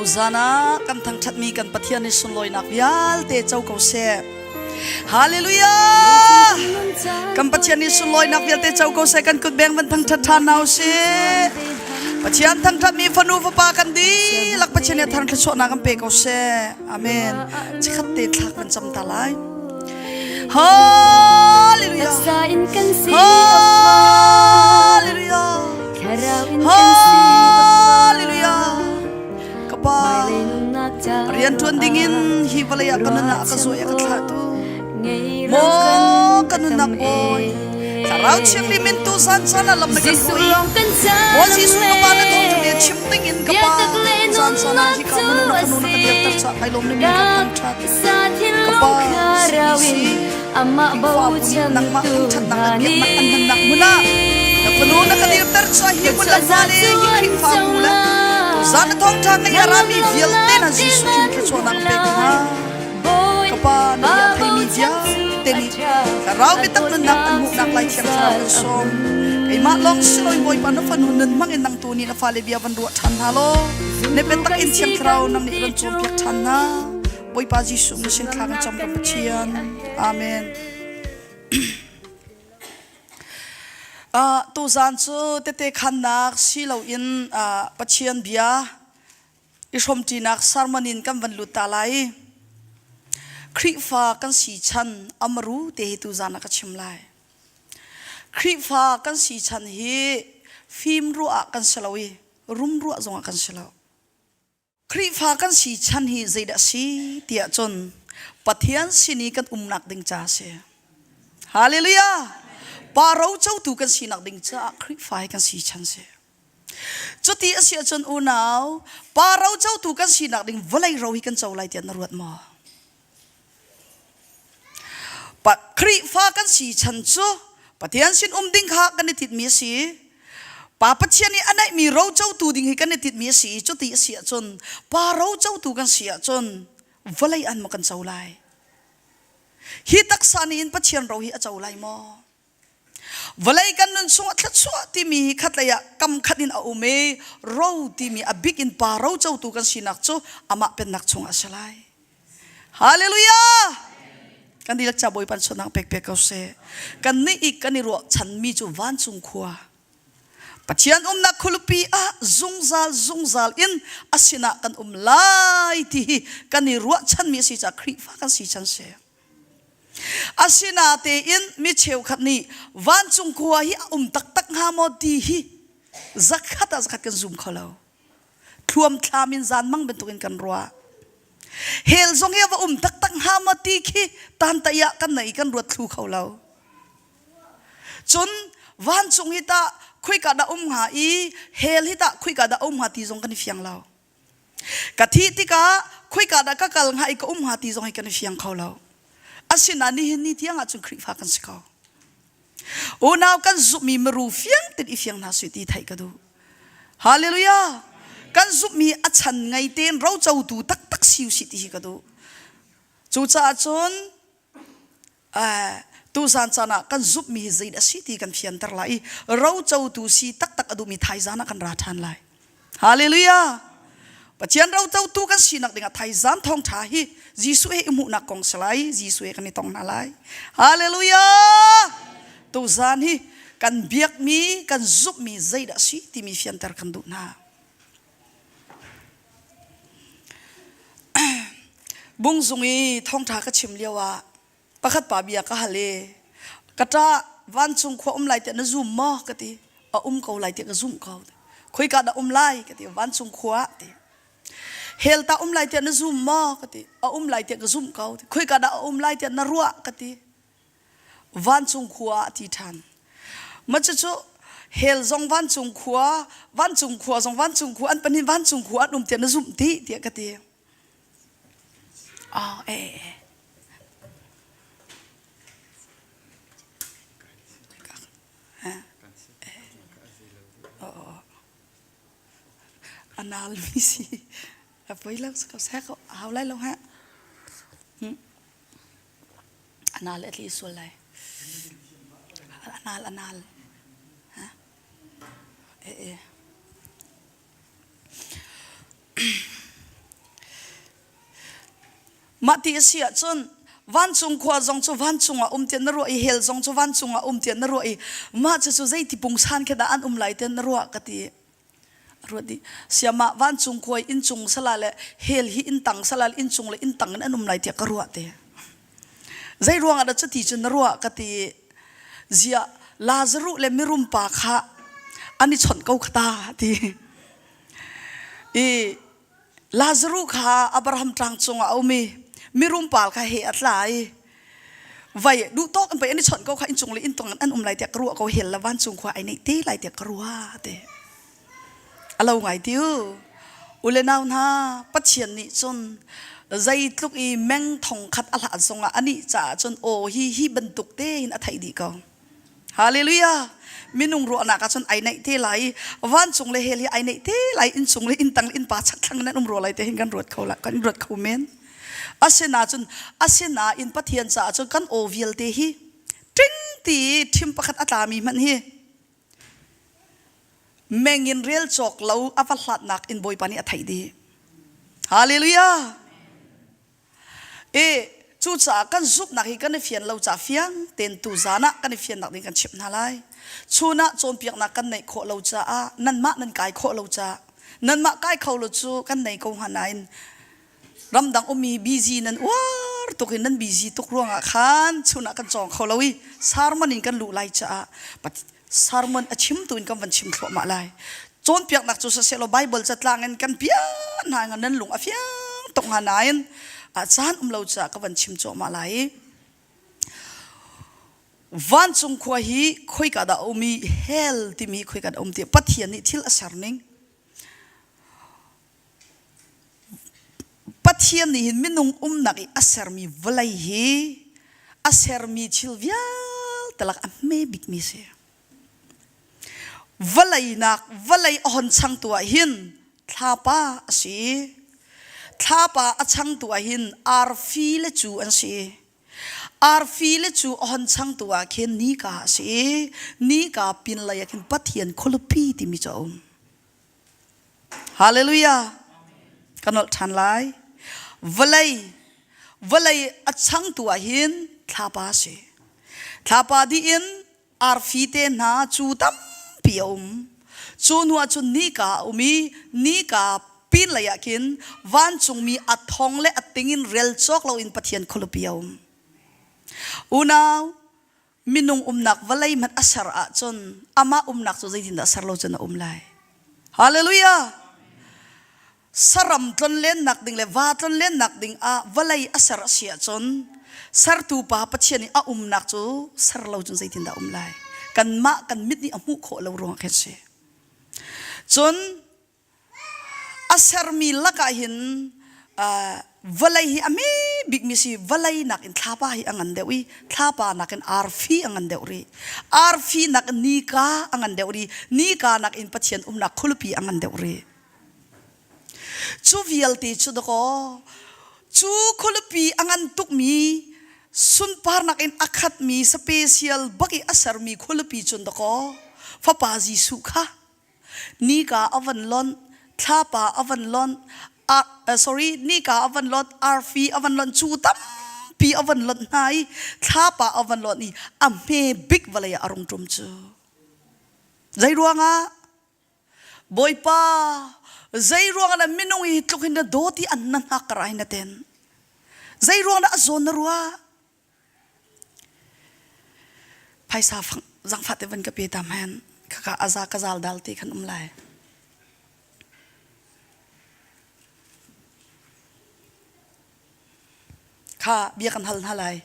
Tuzan ah kan thangṭhatmi kan Pathian i sunlawinak vialte co ko seh. Hallelujah! Kan Pathian nih sunlawinak vialte co ko seh. Kan kut beng van thangṭhat ṭhan hna usih. Pathian thangṭhatmi fanu fapa kan dihlak Pathian nih a thar thluachuahnak kan pe ko seh. Amen. Chikhat te thlak kan cam ta lai. Hallelujah. Hallelujah. Hallelujah. Ka pa rian ṭuan dingin hi vawlei ah ka nunnak ka zuai a ka thlahtu maw ka nunnak bawi thlarau thianghlim in tu zan caan ah lam na kan hui maw Jesuh ka pa na thawngṭha bia chim dingin ka pa zan caan ah hika hmun na fanu na ka dirter caah kai lawm na min kan thangṭhat ka pa CBC Khrihfabu nih nangmah thangṭhatnak le biaknak an hmannak hmun ah na fanu na ka dirter caah hi hmun le hma le hi Khrihfabu le tuzan na thawngṭha ngeih a rami vialte hna Jesuh Khrih thluachuahnak pek hna. Ka Pa na bia a theimi vialte nih thlarau biatak nunnak an hmuhnak lai thiang thlarau kan sawm. Keimah lawng si loin Bawipa na fanu nun hmang in nang tu nih na fale bia van ruah ṭhan hna law na biatak in thiang thlarau nang nih ron cawnpiak ṭhan hna. Bawipa Jesuh na sin thla kan cam kan Pathian. Amen. Uh, tuzan cu tete khannak si loin uh, Pathian bia i hrawmṭinak sermon in kan van lut ta lai. Khrihfa kan si chan amaru te hi tuzan ah ka chim lai. Khrihfa kan si chan hi fim ruah ah kan si lo i rum ruah zongah kan si lo. Khrihfa kan si chan hi zeidah a si tiah cun Pathian sin i kan umnak ding ca a si. Hallelujah! Pa rocotu kan sinak ding caah Khrihfa hi kan si chan si. Cuti a si ahcun unau, pa rocotu kan sinak ding vawlei ro hi kan co lai tiah na ruat maw? Pa Khrihfa kan si chan cu Pathian sin um ding kha kan i titmi a si. Pa Pathian i a neihmi rocotu ding hi kan i titmi a si i cuti a si ahcun pa rocotu kan si ahcun vawlei an maw kan co lai? Hi taksa nih in Pathian ro hi a co lai maw? Vawlei kan nun chungah thluachuah timi hi khatlei ah kam khat in a um i ro timi a bik in pa rocotu kan sinak cu amah pennak chungah a si lai. Hallelujah! Kan dihlak ca Bawipa sunak pek pek ko seh. Kan nih i kan i ruahchanmi cu vancung khua. Pathian umnak khualipi ah zungzal zungzal in a sinah kan um lai ti hi kan i ruahchanmi a si caah Khrihfa kan si chan si. Asinatein mi cheukhat nih vancung khua hi a um taktak hnga maw ti hi zakhat ah zakhat kan zum kho lo. Thluamthlam in zanmang bantukin kan ruah. Hell zong hi a va um taktak hnga maw ti khi tantai ah kan nei kan ruat thlu kho lo. Cun vancung hi tah khuika dah um hnga i hell hi tah khuika dah um hnga ti zong kan i fiang lo. Ka thih tikah khuika dah ka kal hnga i ka um hnga ti zong hi kan i fiang kho lo. Asinain nihin ni tiang ahcun Khrihfa kan si ko. Unau kan zumhmi miru fiang tein i fiang hna sui ti theih ka duh. Hallelujah! Kan zumhmi a chan ngei tein rocotu taktak si usih ti hi ka duh. Cucaah cun tuzan caan ah kan zumhmi hi zeidah a si ti kan fianter lai i rocotu si taktak a duhmi thaizan ah kan ra ṭhan lai. Hallelujah! Pathian rocotu kan sinak dingah thaizan thawngṭha hi Jesuh he i hmuhnak kong si lai. Jesuh he kan i tong hna lai. Hallelujah! Tuzan hi kan biakmi, kan zumhmi zeidah a si timi fianter kan duh hna. Bungzung i thawngṭha ka chim lio ah pakhat pa bia ka hal i ka ṭa vancung khua um lai tiah na zum maw ka ti a um ko lai tiah ka zumh ko khoika dah um lai ka ti vancung khua ah ti hell ta um lai tiah na zum maw ka ti a um lai tiah ka zumh ko khoika dah a um lai tiah na ruah ka ti vancung khua ah ti ṭhan ma cucu hell zong vancung khua vancung khua zong vancung khua an panin vancung khua an um tiah na zumh ti tiah ka ti Oh, eh, eh. Anal mi si. A poi lo ko se ko hau lai lo ha. Anal atli sual lai. Anal anal. Ha. Eh eh. Mah ti a si ahcun vancung khua zong cu vancung ah um tiah na ruah i hell zong cu vancung ah um tiah na ruah i mah cucu zeiti pungsan khi dah an um lai tiah na ruah ka ti. Ruat dih. Siamah vancung khua i inncung sala le hell hi inntang sala le inncung le inntang in an um lai tiah ka ruah te. Zei ruangah dah cuti cun na ruah ka ti. Ziah Lazaruh le mirum pa kha an i chawnh ko kha ta ti. I Lazaruh kha Abraham tlang cungah a um i mirum pa kha he a tla i vai duh tawk in pei an i chawnh ko kha inncung le inntang in an um lai tiah ka ruah ko hell le vancung khua ai neih te lai tiah ka ruah ti. A lo ngai ti u. U le nau hna Pathian nih cun zeitluk i meng thong khat a hlat zongah anih caah cun aw hi hi bantuk tein a theih dih ko. Hallelujah! Minung ruahnak ah cun ai naih te lai i vancung le hell hi ai naih te lai inncung le inntang le innpa chakthlang in an um rua lai te hin kan ruat kho la kan ruat kho men. Asina cun asinain Pathian caah cun kan aw vialte hi ṭing ti i ṭhim pakhat a tlami hmanh hi meng in rel cawk lo a va hlatnak in Bawipa nih a theih dih. Hallelujah! I cucaah kan zumhnak hi kan i fian lo ca fiang tein tuzaan ah kan i fiannak ding kan chimh hna lai. Chun ah cawnpiaknak kan neih khawh lo caah nanmah nan kai khawh lo caah nanmah kai kho lo cu kan nei ko hnga nain ramdang ummi busy nan uar tuk in nan busy tuk ruangah khan chun ah kan cawng kho lo i sermon in kan luh lai caah sermon a chimtu in kan van chim thluahmah lai. Cawnpiaknak cu siseh Bible catlang in kan piah hna nga nan lung a fiang tuk hnga nain a caan um lo caah ka van chim cuahmah lai. Vancung khua hi khoika dah a um i hell timi khoika dah a um ti Pathian nih thil a ser ning Pathian nih hin minung umnak i a sermi vawlei hi a sermi thil vialte lak a hme bikmi si. Vawlei nak vawlei a hon changtu ah hin thlapa a si. Thlapa a changtu ah hin arfi le cu an si. Arfi le cu a hon changtu ah khin nika a si. Nika pinlei ah khin Pathian khualipi timi cu a um. Hallelujah. Ka nolh ṭhan lai. Vawlei, vawlei a changtu ah hin thlapa a si. Thlapa dih in arfi te hna cu tampi a um. Cu hnu ah cun nika a um i nika pinlei ah khin vancungmi a thong le a ting in rel cawk loin Pathian khualipi a um. Unau, minung umnak vawlei hmanh a ser ahcun amah umnak cu zeitindah ser lo cun a um lai hallelujah saram tlonlennak ding le va tlonlennak ding ah vawlei a ser a si ahcun sertu pa Pathian i a umnak cu ser lo cun zeitindah um lai kanmah kan mit nih a hmuh khawh lo ruangah khin si cun A sermi lakah hin vawlei hi a hme bikmi si vawlei nakin thlapa hi a ngan deuh i thlapa nakin arfi a ngan deuh rih. Arfi nakin nika a ngan deuh rih. Nika nakin Pathian umnak khualipi a ngan deuh rih. Cu vialte cu dakaw cu khualipi a ngan tukmi sunparnak in a khatmi special bak i a sermi khualipi cun dakaw Fapa Jesuh kha Nika a van lonh, thlapa a van lonh, uh, sorry, nika a van lonh, arfi a van lonh, cu tampi a van lonh hna i thlapa a van lonh i a hme bik vawlei ah a rung ṭum cu. Zei ruangah? Bawipa, zei ruangah dah minung hi tluk hin na dawt i an na hnak ka rai na ten? Zei ruang dah a zawn na ruah? Phaisa zangfah te van ka pe ta hmanh khaka aza ka zal dal ti khan um lai. Kha bia kan hal hna lai.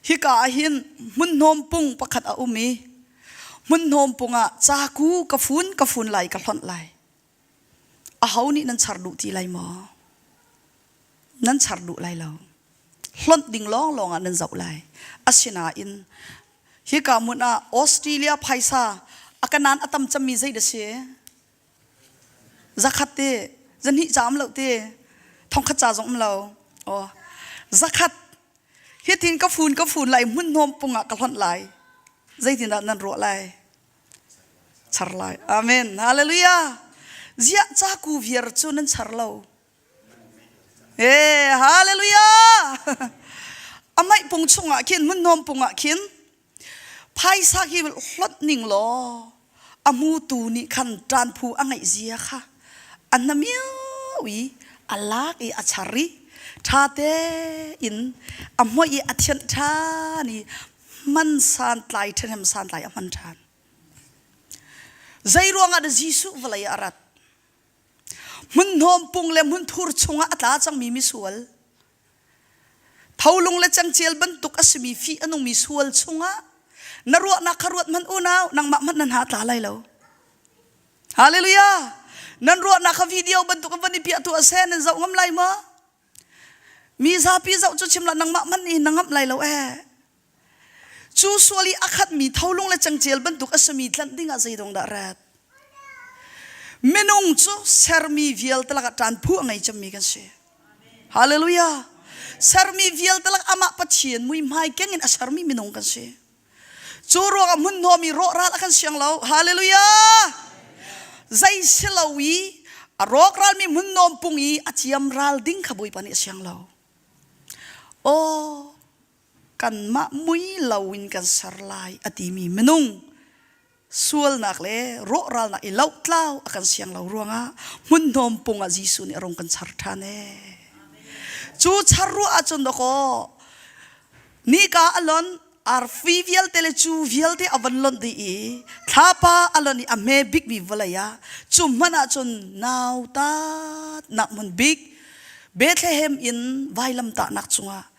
Hika ah hin hmunhnawm pung pakhat a um i hmunhnawm pung ah caku ka fun ka fun lai ka hlonh lai. Aho nih nan char duh ti lai maw? Nan char duh lai lo. Hlonh ding lawnglawng ah nan zoh lai. Asinain hika hmun ah Australia phaisa a kanan a tam cemmi zei dah si? Zakhat te, zahnih ca um lo te, thongkhat ca zong um lo. Oh, zakhat. Hitin ka fun ka fun lai hmun hnawm pung ah ka hlonh lai. Zeitindah nan ruah lai? Char lai. Amen. Hallelujah. Ziah caku viar cu nan char lo? Hey, hallelujah! A maih pung chungah khin, hmunhnawm pung ah khin, phaisa khi hlot ning law, a hmutu nih khan ṭanphu a ngeih zia kha a hnamiu i a lak i a char i ṭha tein a hmoih i a thianh ṭhan i hman santlai ṭhahnem santlai a hman ṭhan. Zei ruangah dah Jesuh vawlei ah a rat? Hmunhnawm pung le hmunthur chungah a tla cangmi misual, tholung le cangcel bantuk a simi fih a nungmi sual chungah na ruahnak kha ruat hmanh unau, nangmah hmanh na hna a tla lai lo. Hallelujah! Nan ruahnak kha video bantuk in van i piah tuah seh, nan zoh ngam lai maw? Mi zapi zoh cu chim lah nangmah hmanh nih na ngamh lai lo eh. Cu sual i a khatmi tholung le cangcel bantuk a simi tlanh dingah zeidong dah rat? Minung cu sermi vialte lakah ṭanphu a ngei cemmi kan si. Hallelujah! Sermi vialte lak amah Pathian muihmai keng in a sermi minung kan si. Cu ruangah hmunhnawm i rawhral a kan siang lo. Hallelujah! Zei si lo i a rawkralmi hmunnawm pung i a ciam ral ding kha Bawipa nih a siang lo. Aw, kanmah mui loin kan ser lai a timi minung sualnak le rawhralnak i lohtlau a kan siang lo ruangah hmunhnawm pung ah Jesuh nih a rung kan char ṭhan ee. Cu char ruah ahcun dawkaw nika a lon arfi vialte le cu vialte a van lonh dih i thlapa a lon i a hme bikmi vawlei ah cu hmanh ahcun nautat nak hmun bik Bethlehem in vailamtahnak cungah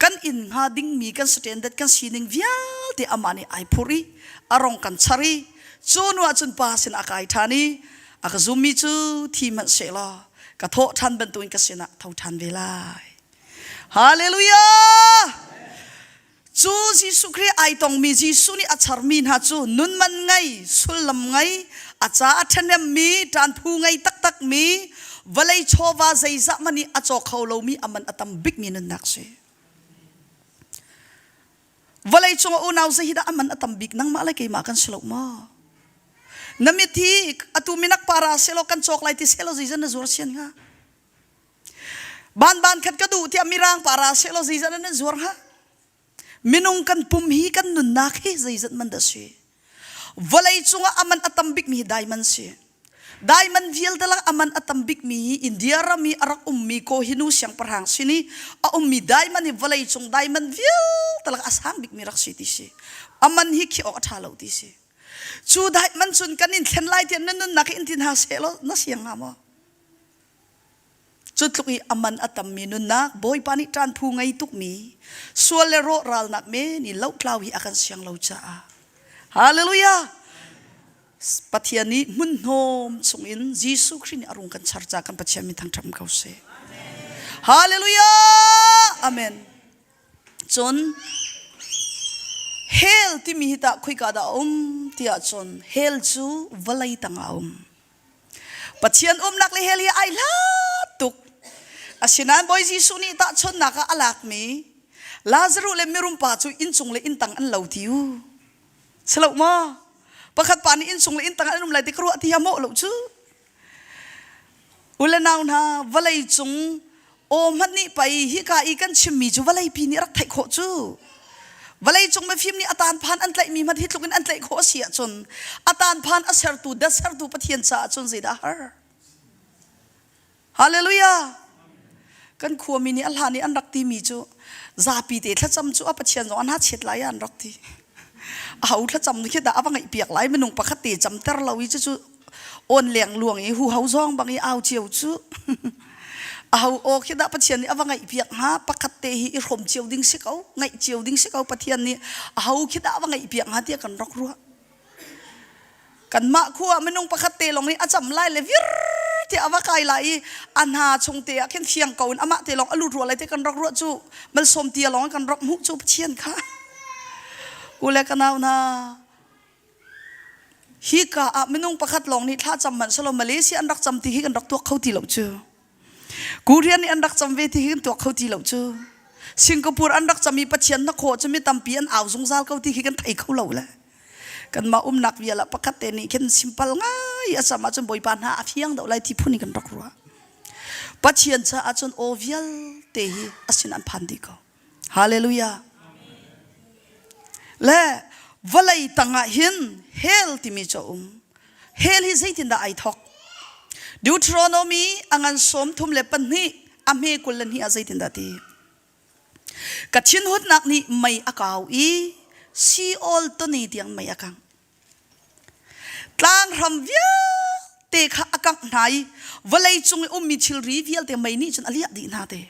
kan inn hnga dingmi kan standard kan sining vialte amah nih ai phurh i a rong kan char i cu nu ah cun pa sin a kai ṭhan i a ka zummi cu thi hmanh sehlaw ka thawh ṭhan bantukin ka sinah tho ṭhan ve lai. Hallelujah! Cu Jesuh Khrih ai tongmi Jesuh nih a charmi hna cu nun man ngei, sullam ngei, a ca a ṭhahnemmi, ṭanphu ngei taktakmi, vawlei chawva zeizah hmanh nih a caw kho lomi a man a tam bikmi nunnak si. Vawlei cungah unau zei hi dah a man a tam bik nangmah le keimah kan si lo maw? Na mit hi atu minak para selaw kan cawk lai ti selaw zeizah na zuar sian hnga? Ban ban khat ka duh tiah mirang para selaw zeizat nan zuar hnga? Minung kan pum hi kan nunnak hi zeizat man dah si? Vawlei cungah a man a tam bikmi hi diamond si. Diamond vialte lak a man a tam bikmi hi India ram i a rak ummi Kohinu siangpahrang sin i a ummi diamond hi vawlei cung diamond vialte lak a sang bikmi rak si ti si. A man hi khi awk a ṭha lo ti si. Cu diamond cun kan in thlen lai tiah na nunnak hi in ti hna seh law na siang hnga maw? Cu tluk i a man a tammi nunnak Bawipa nih ṭanphu ngei tukmi sual le rawhralnak men i lohtlau hi a kan siang lo caah Hallelujah! Pathian nih hmunhnawm chungin Jesuh Khrih nih a rung kan char caah kan Pathian min thangṭhat ko seh. Hallelujah! Amen. Cun hell timi hi tah khoika dah a um tiah cun hell cu vawlei tangah a um. Pathian umnak le hell hi ai hlat tuk. Asinain Bawi Jesuh nih tahchunhnak ah a lakmi Lazaruh le mirum pa cu inncung le inntang an lo ti u. Si lo maw? Pakhat pa nih inncung le inntang an um lai ti ka ruah ti ha mawh lo cu. U le nau hna, vawlei cung aw hmanh nih pei hika i kan chimmi cu vawleipi nih rak theih khawh cu. Vawleicung mifim nih a tanphan an tlaihmi hmanh hi tluk in an tlaih khawh a si ahcun a tanphan a sertu, dat sertu Pathian caah cun zeidah a har? Hallelujah! Kan khuami nih a hlan i an rak timi cu zapi te thlacam cu a Pathian zong an ha chiat lai an rak ti. Aho thlacam khi dah a va ngaih piak lai minung pakhat te camter lo i cucu on leng luang i huho zong bang i au cio cu aho aw khi dah Pathian nih a va ngaih piak hnga pakhat te hi i hrawm cio ding si ko ngaih cio ding si ko Pathian nih aho khi dah a va ngaih piak hnga tiah kan rak ruah kanmah khu ah minung pakhat te lawng nih a cam lai le vir tiah a va kai lai i a hna chung te ah khin fiang ko in amah te lawng a lut rua lai te kan rak ruah cu malsawm tia lawng kan rak hmuh cu Pathian kha u le ka nau hna Hika ah minung pakhat lawng nih thlacam hmanh selaw Malaysia an rak cam ti hi kan rak tuak kho ti lo cu. Korean nih an rak cam ve ti hi kan tuak kho ti lo cu. Singapore an rak cam i Pathian na khawh cu mi tampi an au zungzal ko ti hi kan thei kho lo le. Kanmah umnak vial ah pakhat te nih khin simpal ngai a cam ahcun Bawipa hna a fiang deuh lai ti phun in kan rak ruah. Pathian caah cun aw vialte hi a sin an phan dih ko. Hallelujah. Le vawlei tangah hin hell timi cu a um. Hell hi zeitindah ai thawk? Deuteronomy a ngan 32 a hme 22 ah zeitindah ti? Ka thinhunnak nih mei a kau i Sheol tawne tiang mei a kangh. Tlanghram vialte kha a kangh hna i vawlei cung i ummi thilri vialte mei nih cun a liah dih hna te.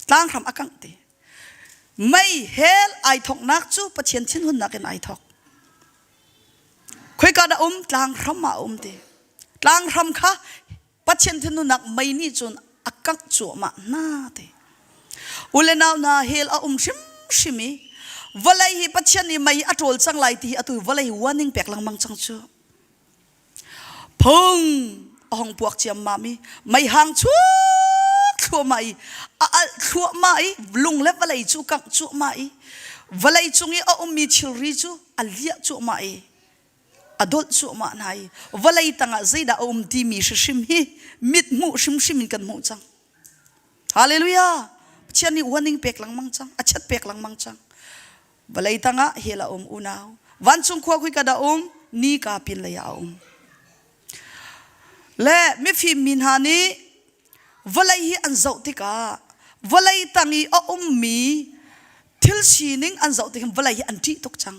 Tlanghram a kangh te. Mei hell ai thawknak cu Pathian thinhunnak in ai thawk. Khoika dah um? Tlanghram ah a um te. Tlanghram kha Pathian thinhunnak mei nih cun a kangh cuahmah hna te. U le nau hna hell a um hrimhrim i vawlei hi Pathian nih mei a ṭawl cang lai ti hi atu vawlei warning pek lengmang cang cu. Phung a hong puak ciammam i meihang chuak thluahmah i a alh thluahmah i lung le vawlei cu kangh cuahmah i vawlei cung i a ummi thilri cu a liah cuahmah i a dolh cuahmah hna i vawlei tangah zeidah a um timi hrihrim hi mit hmuh hrimhrim in kan hmuh cang. Hallelujah! Pathian nih warning pek lengmang cang, a chat pek lengmang cang. Vawlei tangah hell a um unau. Vancung khua khui ka dah um, ni ka pin lei ah a um. Le mifim mi hna nih vawlei hi an zoh tikah vawlei tang i a ummi thil sining an zoh tikhin vawlei hi an ṭih tuk cang.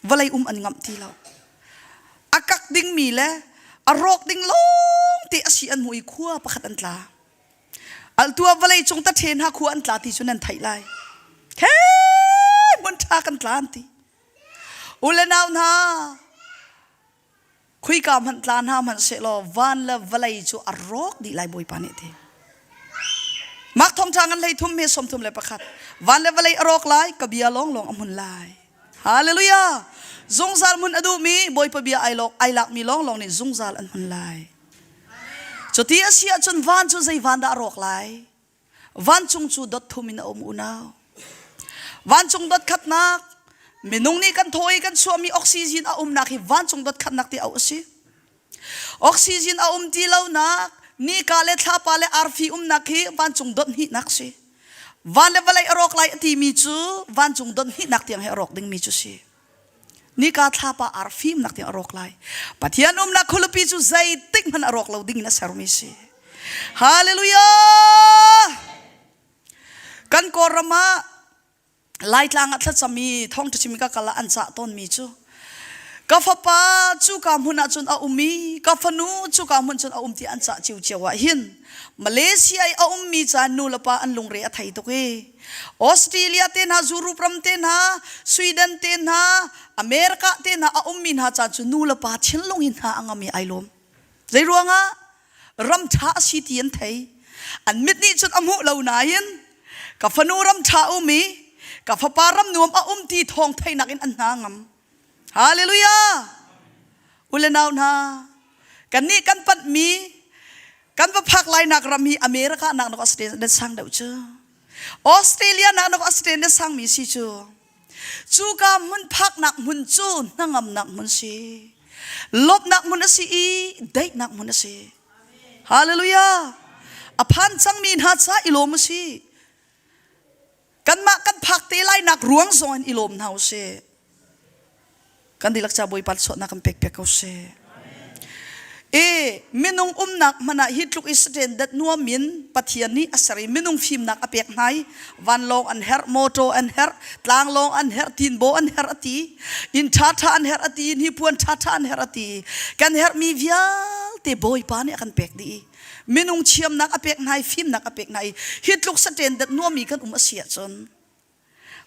Vawlei um an ngamh ti lo. A kak dingmi le a rawk ding lawng te a si an hmuh i khua pakhat an tla. Altu ah vawlei cung ta ṭhen hna khua an tla ti cu nan theih lai. He hmun ṭha kan tla an ti. U le nau hna, Khuika hmanh tla hna hmanh sehlaw van le vawlei cu a rawk dih lai Bawipa nih ti. Mark thawngṭha ngan hlei thum he 31. Van le vawlei a rawk lai, ka bia lawnglawng a hmun lai. Hallelujah! Zungzal hmun a duhmi Bawipa bia ai lawk ai lakmi lawnglawng nih zungzal an hmun lai. Cuti a si ahcun van cu zei van dah a rawk lai? Vancung cu dot thum in a um unau. Vancung dot khatnak, minung nih kan thaw i kan chuahmi oxygen a umnak hi vancung dot khatnak ti auh a si. Oxygen a um ti lonak, nika le thlapa le arfi umnak hi vancung dot hnihnak si. Van le vawlei a rawk lai a timi cu vancung dot hnihnak tiang hi a rawk dingmi cu si. Nika thlapa arfi umnak tiang a rawk lai. Pathian umnak khualipi cu zeitik hmanh a rawk lo ding in a sermi si. Hallelujah! Kan Kawlram ah Laitlang ah thlacam i thawngṭha chim ka kal ah an cah tawnmi cu ka fapa cuka hmun ah cun a um i ka fanu cuka hmun cun a um ti an cah cio ah hin Malaysia i a ummi caan nu le pa an lungre a thei tuk i Australia te hna Europe ram te hna Sweden te hna America te hna a ummi hna caan cu nu le pa thinlung hi hna a ngam i ai lawm zei ruangah ram ṭha a si ti an thei an mit nih cun a hmuh lo nain ka fanu ram ṭha um i ka fapa ram nuam a um ti thawng theihnak in an hna ngam hallelujah ule nau hna kannih kan panhmi kan va phak lainak ram hi America nak nak Australia sang deuh cu Australia nak nak Australia sangmi si cu cuka hmun phaknak hmun cu hnangamnak hmun si lawmhnak hmun a si i daihnak hmun a si hallelujah a phan cangmi hna ca i lawm a si kanmah kan phak te lainak ruang zong in i lawm hna u sih Kan dihlak ca Bawipa suahnak kan pek piak ko seh. E minung umnak hmanh ah hi tluk i standard nuam in Pathian nih a ser i minung fimnak a pek hna i vanlawng an herh, motor an herh, tlanglawng an herh, tinbaw an herh a ti, inn ṭhaṭha an herh a ti, hnipuan ṭhaṭha an herh a ti. Kan herhmi vialte Bawipa nih a kan pek dih i minung thiamnak a pek hna i fimnak a pek hna i hi tluk standard nuami kan um a si ahcun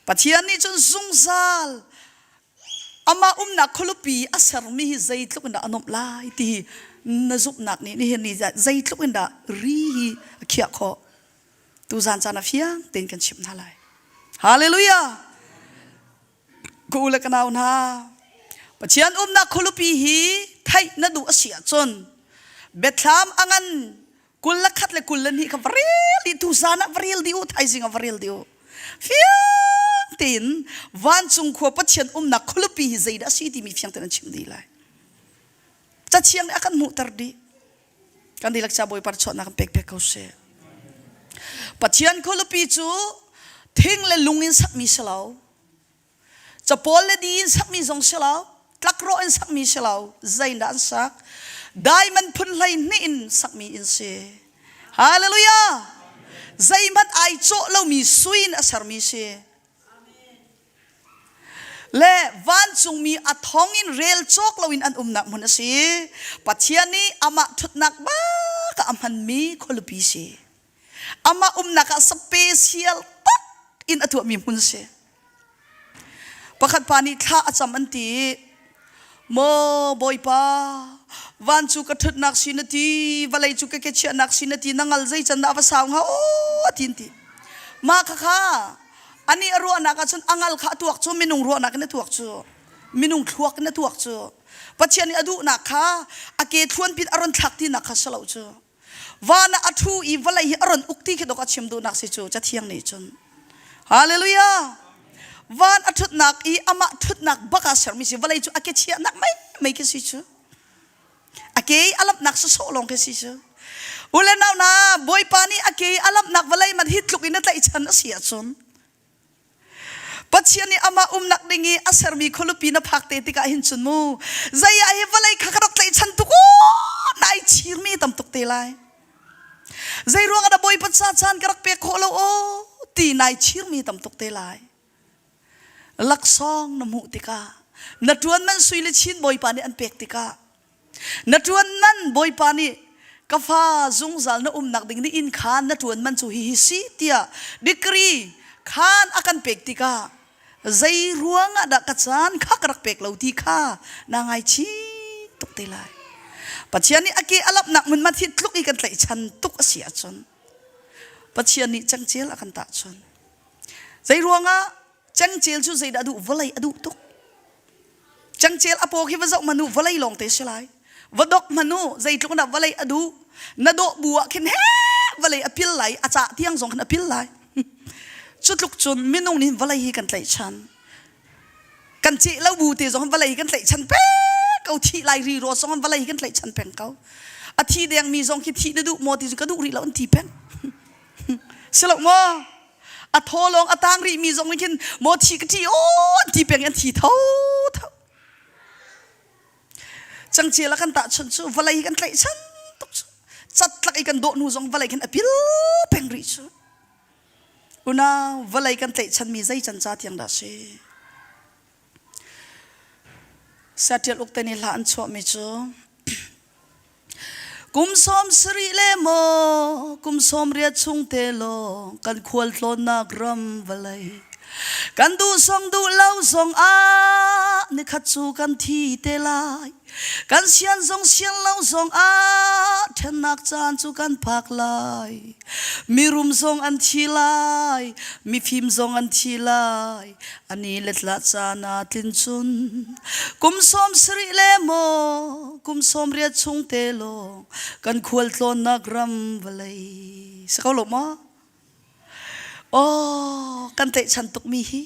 Pathian nih cun zungzal amah umnak khualipi a sermi hi zeitluk in dah a nuamh lai ti hi na zumhnak nih nihin ni zeitluk in dah ri hi a khiah khawh. Tuzan caan ah fiang tein kan chimh hna lai. Hallelujah! Ka u le ka nau hna, Pathian umnak khualipi hi theih na duh a si ahcun biathlam a ngan 21 le 22 kha va rel dih tuzan ah va rel dih u thaizing ah va rel dih u fiang tein vancung khua Pathian umnak khualipi hi zeidah a si timi fiang tein an chim dih lai cathiang nih a kan hmuhter dih. Kan dihlak ca Bawipa chuahnak kan pek pek ko seh. Pathian khualipi cu thing le lung in sakmi si lo. Capawl le di in sakmi zong si lo. Tlakrawh in sakmi si lo. Zeidah an sak? Diamond phun 12 in sakmi in si. Hallelujah! Zeihmanh ai cawh lomi sui in a sermi si. Le vancungmi a thong in rel cawk loin an umnak hmun a si. Pathian nih amah ṭhutnak bak ah a hmanmi khualipi si. Amah umnak ah special tak in a tuahmi hmun si. Pakhat pa nih thla a cam an ti. Maw Bawipa, van cu ka ṭhutnak si na ti, vawlei cu ka ke chiahnak si na ti, na ngal zei can dah va sau hnga aw ti an ti. Mah khakha anih a ruahnak ahcun a ngal kha a tuak cu minung ruahnak in a tuak cu minung thluak in a tuak cu Pathian nih a duhnak kha a ke thluan pin a ron thlak tinak kha si lo cu van ah a ṭhu i vawlei hi a ron uk ti khi dok a chim duhnak si cu cathiang nih cun Hallelujah van a ṭhutnak i amah ṭhutnak bak ah sermi si vawlei cu a ke chiahnak mei mei khi si cu a ke i a lamhnak sawsawh lawng khi si cu ule nau na bawipa nih a ke i a lamhnak vawlei man hi tluk in a tlaihchan a si ahcun Pathian nih amah umnak ding i a sermi khualipi na phak te tikah hin cun mu zei ah hi vawlei kha ka rak tlaihchan tuk aw nai chirmi tam tuk te lai zei ruang ah dah Bawipa ca caan ka rak pek khawh lo aw ti nai chirmi tam tuk te lai laksawng na hmuh tikah na ṭuan man sui le chin Bawipa nih an pek tikah na ṭuan man Bawipa nih ka fa zungzal na umnak ding ni inn khan na ṭuan man cu hihi si tiah degree khan a kan pek tikah zei ruangah dah ka caan kha ka rak pek lo ti kha na ngaichih tuk te lai Pathian nih a ke a lapnak hmun ma thi tluk i kan tlaihchan tuk a si ahcun Pathian nih cangcel a kan tahchun Zei ruangah cengcel cu zeidah a duh? Vawlei a duh tuk. Cengcel a paw khi va zoh hmanh u, vawlei lawng te si lai. Va dok hmanh u, zeitluk in dah vawlei a duh. Na dawh bu ah khin he vawlei a pil lai, a cah tiang zong khin a pil lai. Cu tluk cun minung nih vawlei hi kan tlaihchan. Kan ceh lo bu te zong vawlei hi kan tlaihchan peng ko. Thih lai ri rawt zong vawlei hi kan tlaihchan peng ko. A thi dengmi zong khi thih na duh maw ti cu ka duh rih lo an ti peng. Si lo maw? A thaw lawng a tang rihmi zong nih khin maw thi ka ṭi aw an ti peng i an thi tho tho. Cangcel a kan tahchunh cu vawlei hi kan tlaihchan tuk cu. Catlak i kan dawh hnu zong vawlei khin a pil peng rih cu. Unau vawlei kan tlaihchanmi zei can ca tiang dah si? Saṭial uk te nih hla an chuahmi cu Kum 70 le maw kum 80 chung te lawng kan khualtlawnnak ram vawlei kan duh zong duh lo zong ah nikhat cu kan thi te lai kan sian zong sian lo zong ah ṭhennak caan cu kan phak lai mirum zong an thi lai mifim zong an thi lai ani le tla caan ah tlin cun kum 70 le maw kum 80 chung te lawng kan khualtlawnnak ram vawlei si ko lo maw oh kan tlaihchan tukmi hi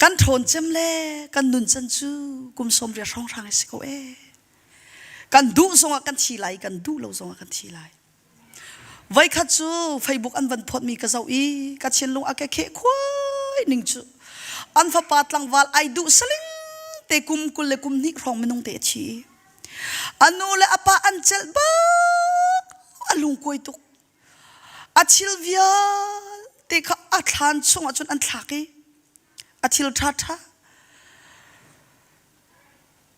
kan ṭhawn cem le kan nun can cu kum 80 hrawnghrang si ko e kan duh zongah kan thi lai kan duh lo zongah kan thi lai Voikhat cu Facebook an van phawtmi ka zoh i ka thinlung a ka kheh khuai ning cu an fapa tlangval ai duh saling te kum 21 hrawng minung te a thi. A nu le a pa an celh bak a lungkuai tuk. A thil vialte kha a thlan chungah cun an thlak i a thil ṭhaṭha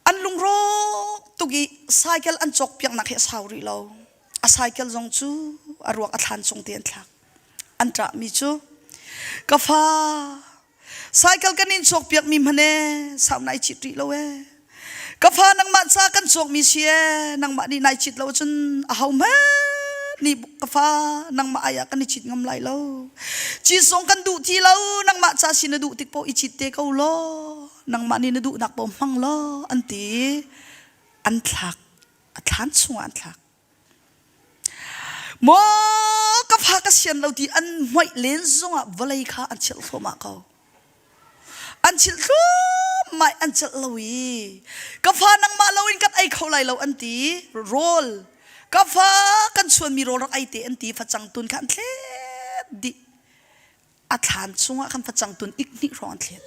An lungrawk tuk i cycle an cawkpiaknak hi a sau rih lo. A cycle zong cu a ruak a thlan cung te an thlak. An ṭahmi cu ka fa cycle kan in cawkpiakmi hmanh e sau nai cit rih lo e. Ka fa nangmah ca kan cawkmi si e nangmah nih nai cit lo cun a ho hmanh nih ka fa nangmah ai ah kan i cit ngam lai lo. Cit zong kan duh ti lo nangmah ca si na duh tik paoh i cit te ko law. Nangmah nih na duhnak paoh hmang law an ti an thlak a thlan chungah an thlak maw ka fa ka sian lo ti an hmoih len zongah vawlei kha an chilh thluahmah ko an chilh thluahmah an celh lo i ka fa nangmah loin kan ei kho lai lo an ti rawl. Ka fa kan chuanmi rawl rak ei te an ti facang tun kha an thlet dih. A thlan chungah khan facang tun ik hnih hrawng an thlet.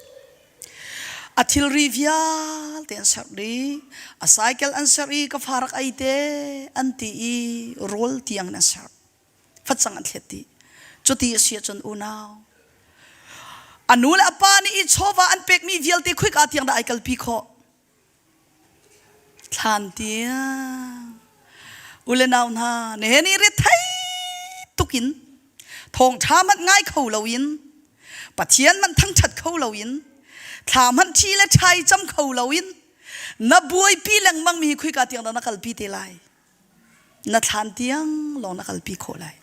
A thilri vialte an serh dih. A cycle an serh i ka fa rak ei te an ti i rawl tiang in an serh. Facang an thlet dih. Cuti a si ahcun unau a nu le a pa nih i chawva an pekmi vialte khuika tiang dah ai kalpi khawh? Thlan tiang u le nau hna nihin i rethei tukin thawngṭha hmanh ngai kho loin Pathian hmanh thangṭhat kho loin thla hmanh ṭhi le ṭhai cam kho loin na buaipi lengmang mi hi khuika tiang dah na kalpi te lai? Na thlan tiang lawng na kalpi khawh lai.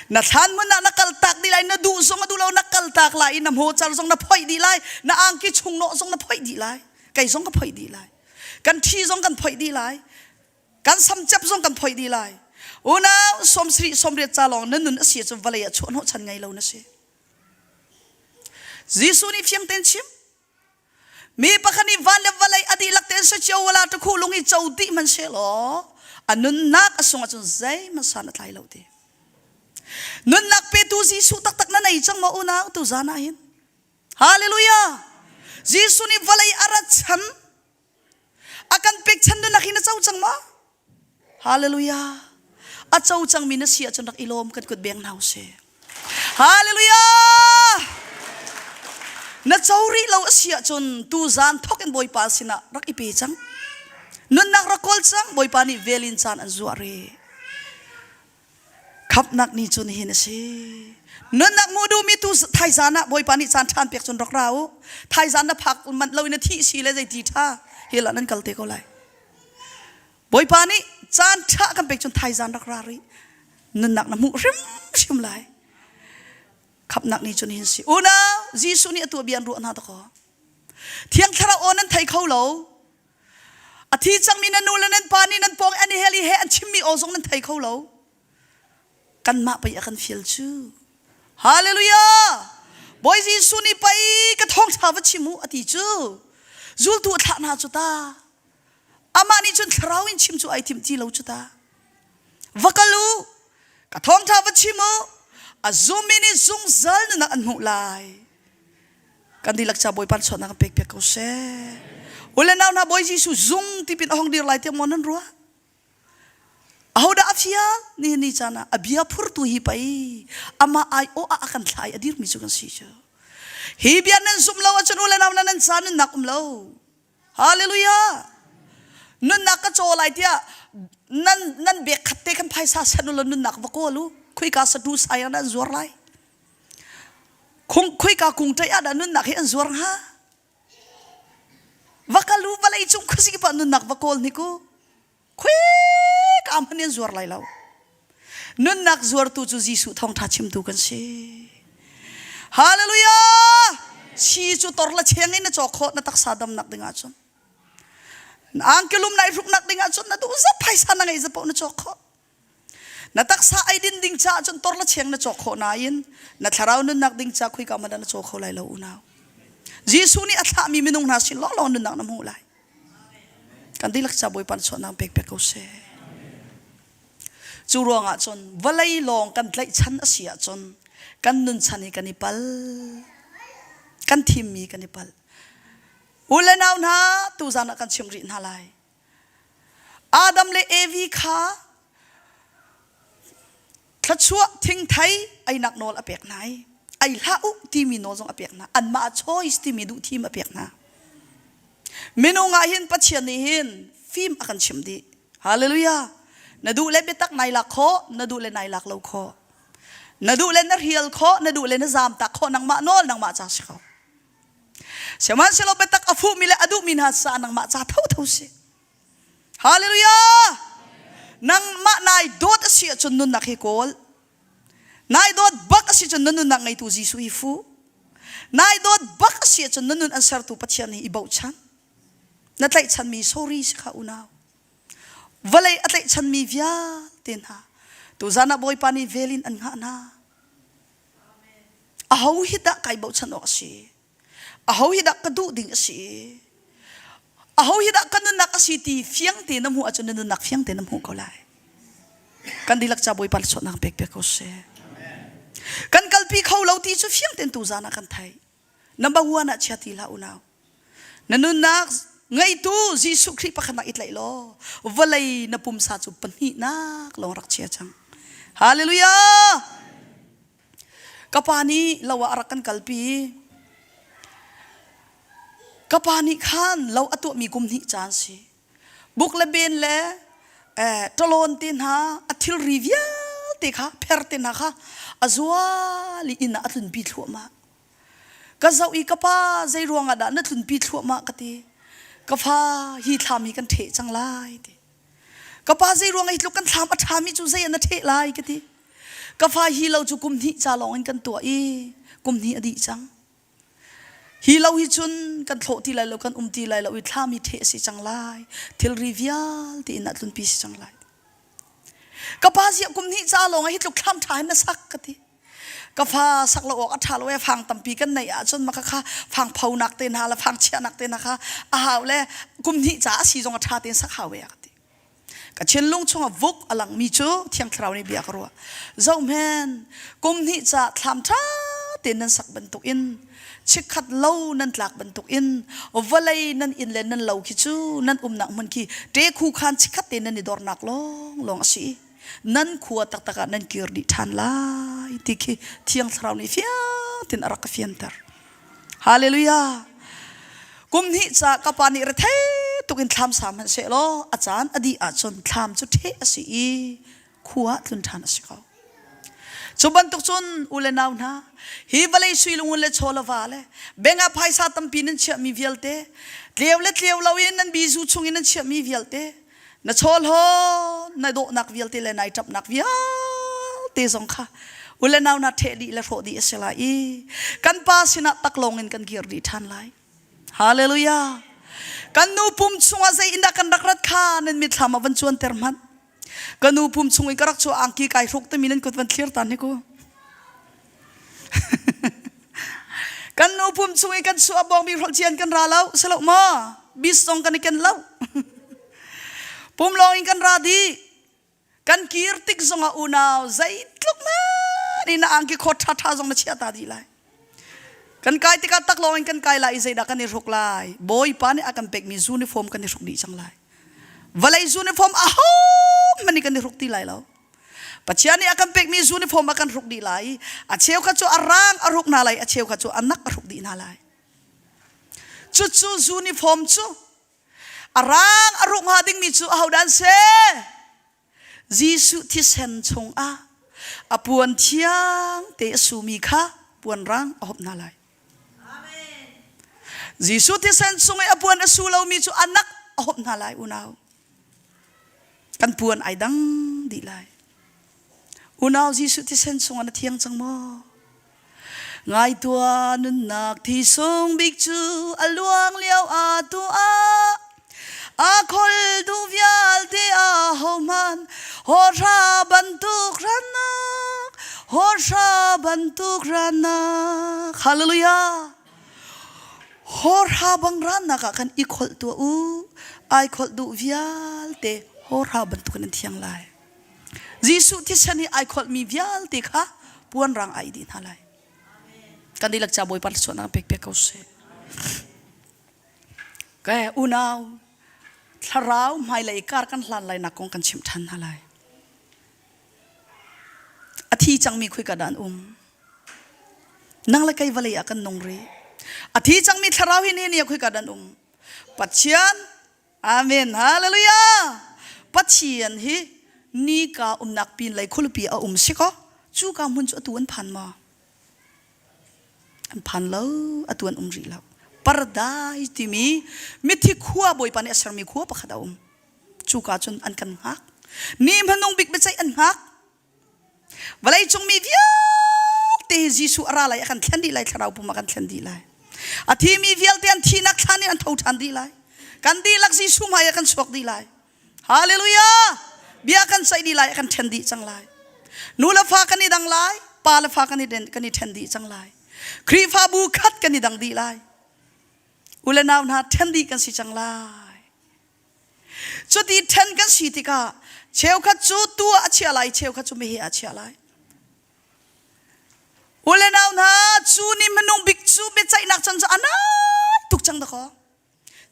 Na thlan hmun ah na kal tak dih lai, na duh zong a duh lo na kal tak lai i na hmawcar zong na phoih dih lai, na angki chungnawh zong na phoih dih lai, kei zong ka phoih dih lai. Kan ṭhi zong kan phoih dih lai. Kan samcep zong kan phoih dih lai. Unau sawmsarih sawmriat ca lawng na nun a si ahcun vawlei ah chuahhnawh chan ngei lo na si. Jesuh nih fiang tein chim. Mi pakhat nih van le vawlei a dihlak tein si cio wala ṭakhu lung i co dih hmanhsehlaw a nunnak a sung ahcun zeihmanh san a tlai lo ti. Nunnak petu Jesuh taktak na nei cang maw unau tu zan ah hin? Hallelujah! Jesuh nih vawlei a rat chan a kan pek chan nunnak hi na co cang maw? Hallelujah. A co cangmi na si ahcun rak i lawm kan kut beng hna usih. Hallelujah. Na co rih lo a si ahcun tu zan thawk in Bawipa sinah rak i pe cang. Nunnak rak kawl cang Bawipa nih vel in caan an zuah rih. Khamhnak ni cu nihin a si. Nunnak hmuh duhmi tu thaizan ah Bawipa nih caan ṭhan pek cun rak ra u. Thaizan na phak manh lo in na thih si le zeiti ṭha hi lah nan kal te ko lai. Bawipa nih caan ṭha kan pek cun thaizan rak ra rih. Nunnak na hmuh hrimhrim lai. Khamhnak ni cu nihin si. Unau, Jesuh nih a tuah bia an ruah hna dakaw. Thiang Thlarau aw nan thei kho lo. A thi cangmi nan nu le nan pa nih nan pawng an i hel i he an chimmi aw zong nan thei kho lo. Kanmah pei a kan fial cu. Hallelujah! Bawi Jesuh nih pei ka thawngṭha va chim u a ti cu. Zultu a thlah hna cu ta. Amah nih cun thlarau in chim cu ai timh ti lo cu ta. Va kal u, ka thawngṭha va chim u, a zummi nih zungzal nunnak an hmuh lai. Kan dihlak ca Bawipa suatnak kan pek piak ko seh. U le nau hna Bawi Jesuh zung tipin a hong dir lai tiah maw nan ruah? Ahodah a fial? Nihin ni caan ah a bia phurtu hi pei amah ai awh ah a kan thlah i a dirmi cu kan si cu. Hi bia nan zumh lo ahcun u le nau hna nan ca nunnak um lo. Hallelujah! Nunnak ka caw lai tiah nan nan bek khat te khan phaisa sanh u law nunnak va kawl u. Khuika satu sai ah dah an zuar lai? Khung khuika kung ṭaih ah dah nunnak hi an zuar hnga? Va kal u vawlei cung khuazing pa nunnak va kawl hnik u. Khuika hmanh in zuar lai lo. Nunnak zuartu cu Jesuh thawngṭha chimtu kan si. Hallelujah! Si cu tor la cheng in na cawk khawh na taksa damnak ding ahcun. Na angkelum na i hruknak ding ahcun na duh zat phaisa na ngei zapoh na cawk khawh. Na taksa ei din ding caah cun tor la cheng na cawk khawh nain na thlarau nunnak ding ca khuika hmanh ah na caw kho lai lo unau. Jesuh nih a thlahmi minung hna sin lawnglawng nunnak na hmuh lai. Kan dihlak ca Bawipa chuahnak pek pek ko seh. Cu ruangah cun vawlei lawng kan tlaihchan a si ahcun kan nunchan hi kan i pal. Kan thimmi kan i pal. U le nau hna tuzan ah kan chim rih hna lai. Adam le Evi kha thluachuah thingthei einak nawl a pek hna i ei hlah u timi nawl zong a pek hna. Anmah choice timi duhthim a pek hna. Minung ah hin Pathian nih hin fim a kan chimh dih. Hallelujah. Na duh le biatak nai lak khawh, na duh le nai lak lo khawh. Na duh le na hrial khawh, na duh le na zaam tak khawh, nangmah nawl nangmah ca si ko. Sihmanhsehlaw biatak a fuhmi le a duhmi hna ca nangmah ca thotho si. Hallelujah! Nangmah nai dawt a si ahcun nunnak hi kawl. Nai dawt bak a si cun na nunnak ngeitu Jesuh hi fu. Nai dawt bak a si ahcun na nun an sertu Pathian hi i bochan. Na tlaihchanmi sorry si kha unau. Vawlei a tlaihchanmi vialte hna tuzan ah Bawipa nih vel in an hngah hna. Aho hi dah kai bochan awk a si? Aho hi dah ka duh ding a si? Aho hi dah ka nunnak a si ti fiang te na hmuh ahcun na nunnak fiang te na hmuh ko lai. Kan dihlak ca Bawipa suatnak pek piak ko seh. Kan kalpi kho lo ti cu fiang tein tuzan ah kan theih. Number one ah chia ti hlah unau. Na nunnak ngeitu Jesuh Khrih pakhatnak i tlaih law vawlei na pumsa cu pahnihnak lawng rak chia cang. Hallelujah! Ka pa nih lo ah a rak kan kalpi. Ka pa nih khan lo a tuahmi kum hnih caan si. Buk le ben le eh, ṭalawn te hna a thilri vialte kha pher te hna kha a zual i inn ah a tlunpi thluahmah. Ka zoh i ka pa zei ruangah dah na tlunpi thluahmah ka ti. Ka fa hi thlam hi kan ṭheh cang lai ti. Ka pa zei ruang hi tluk kan thlam a ṭhami cu zei ah na ṭheh lai ka ti. Ka fa hi lo cu kum hnih ca lawng in kan tuah i kum hnih a dih cang. Hi lo hi cun kan thlawh ti lai lo kan um ti lai lo i thlam hi ṭheh a si cang lai. Thilri vialte inn ah tlunpi si cang lai. Ka pa ziah kum hnih ca lawng ah hi tluk thlam ṭha hin na sak ka ti. Ka fa sak lo awk a ṭha lo e fang tampi kan neih ahcun maka kha fang phonak te hna le fang chiahnak te hna kha a hau le kum hnih ca a si zong a ṭha tein sak hau e a ka ti. Ka thinlung chungah vuk a langmi cu Thiang Thlarau nih bia ka ruah. Zohmen, kum hnih ca thlam ṭha tein nan sak bantuk in chikkhat lo nan tlak bantuk in vawlei nan inn le nan lo khi cu nan umnak hmun khi ṭekhu khan chikkhat tein nan i dornak lawnglawng a si. Nan khua taktak ah nan kir dih ṭhan lai ti khi Thiang Thlarau nih fiang tein a rak ka fianter. Hallelujah. Kum hnih ca ka pa nih rethei tuk in thlam sa hmanh seh law a caan a dih ahcun thlam cu ṭheh a si i khua ah tlun ṭhan a si ko. Cu bantuk cun u le nau hna, hi vawlei sui lungun le chaw le va le beng ah phaisa tampi nan chiahmi vialte, tleu le tleu loin nan bizu chung in nan chiahmi vialte, na chawhlawn na dawhnak vialte le nai ṭapnak vialte zong kha u le nau na ṭheh dih le hrawh dih a si lai i kan pa sinah taklawng in kan kir dih ṭhan lai. Hallelujah. Kan nu pum chungah zei in dah kan rak rat kha nan mitthlam ah van cuanter hmanh. Ka nu pum chung in ka rak chuah angki kai hruk timi nan kut van thlir tan hi ku. Kan nu pum chung i kan chuah bawngbi hrolh cian kan ra lo si lo maw? Bis zong kan i ken lo. Pum lawng in kan ra dih. Kan kir tik zongah unau zeitluk hmanh in na angki khawt ṭhaṭha zong na chiah ta dih lai. Kan kai tikah taklawng in kan kai lai i zeidah kan i hruk lai? Bawipa nih a kan pekmi uniform kan i hruk dih cang lai. Vawlei uniform ahohmanh nih kan i hruk ti lai lo. Pathian nih a kan pekmi uniform a kan hruk dih lai. A cheu kha cu a rang a hruk hna lai, a cheu kha cu a nak a hruk dih hna lai. Cucu uniform cu a rang a hruk hnga dingmi cu ahodah an si? Jesuh thisen chungah a puan thiang te a sumi kha puan rang a hop hna lai. Jesuh thisen chung i a puan a su lomi cu a nak a hop hna lai unau. Kan puan ai dang dih lai. Unau Jesuh thisen chungah na thiang cang maw? Ngai tuah nunnak thi sung bik cu a luang lio a tu ah a khol duh vialte a hohmanh hawhra bantuk rannak hawhra bantuk rannak hallelujah Hawhra bang rannak ah khan i kholh tuah u. Ai kholh duh vialte hawhra bantukin an thiang lai. Jesuh thisen hi ai kholhmi vialte kha puan rang ai dih hna lai. Kan dihlak ca Bawipa thluachuahnak pek piak ko seh. Ke unau thlarau hmailei kar kan hlan lai nak kong kan chimh ṭhan hna lai. A thi cangmi khuika dah an um? Nang le kei vawlei ah kan nung rih. A thi cangmi thlarau hi nihin ni ah khuika dah an um? Pathian, Amen, Hallelujah. Pathian hi nika umnak pin lei khualipi a um si kaw cu ka hmun cu atu an phan maw? An phan lo, atu an um rih lo. Paradise timi mithi khua Bawipa nih a sermi khua pakhat a um. Cuka cun an kan hngak. Ni hmanung bik biaceih an hngak. Vawleicung mi vialte hi Jesuh a ra lai a kan thlen dih lai thlarau pum a kan thlen dih lai. A thimi vialte an thihnak thlan in an tho ṭhan dih lai. Kan dihlak Jesuh hmai ah kan chuak dih lai. Hallelujah! Bia kan ceih dih lai, a kan ṭhen dih cang lai. Nu le fa kan i dang lai, pa le fa kan i kan i ṭhen dih cang lai. Khrihfabu khat kan i dang dih lai. U le nau hna ṭhen dih kan si cang lai. Cuti ṭhen kan si tikah cheukhat cu tuu ah a chiah lai, cheukhat cu meheh ah a chiah lai. U le nau hna, cu ni hmanung bik cu biaceihnak chan cu a nai tuk cang dakaw.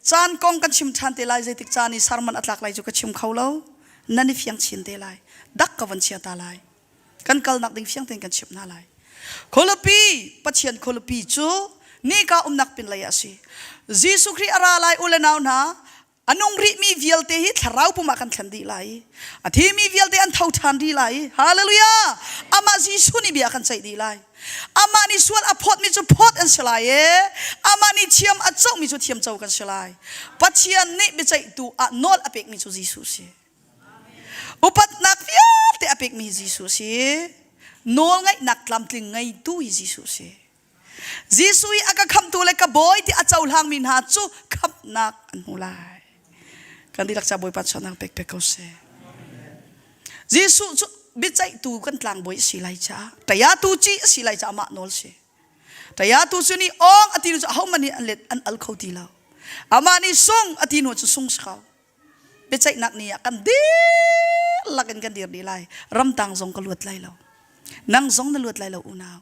Caan kong kan chim ṭhan te lai, zeitik caan i sermon a tlak lai cu ka chim kho lo. Nan i fiang chin te lai. Dak ka van chia ta lai. Kan kalnak ding fiang tein kan chimh hna lai. Khualipi, Pathian khualipi cu nika umnak pinlei ah a si. Jesuh Khrih a ra lai u le nau hna, a nung rihmi vialte hi thlarau pum ah kan thlen dih lai. A thimi vialte an tho ṭhan dih lai. Hallelujah! Amah Jesuh nih bia a kan ceih dih lai. Amah nih sual a phawtmi cu phawt an si lai i amah nih thiam a comi cu thiam co kan si lai. Pathian nih biaceihtu ah nawl a pekmi cu Jesuh si. Upatnak vialte a pekmi Jesuh si. Nawlngaihnak tlamtling ngeitu hi Jesuh si. Jesuh i a ka khamhtu le ka bawi ti a cohlangmi hna cu khamhnak an hmu lai. Kan dihlak ca Bawipa chuahnak pek pek ko seh. Jesuh cu biaceihtu kan tlangbawi a si lai caah ṭayatu ci a si lai caah mah nawl si. Ṭayatu cu nih awng a ti nu cu ahohmanh nih an let an al kho ti lo. Amah nih sung a ti nu cu sung si ko. Biaceihnak ni ah kan dihlak in kan dir dih lai. Ramtang zong ka luat lai lo. Nang zong na luat lai lo unau.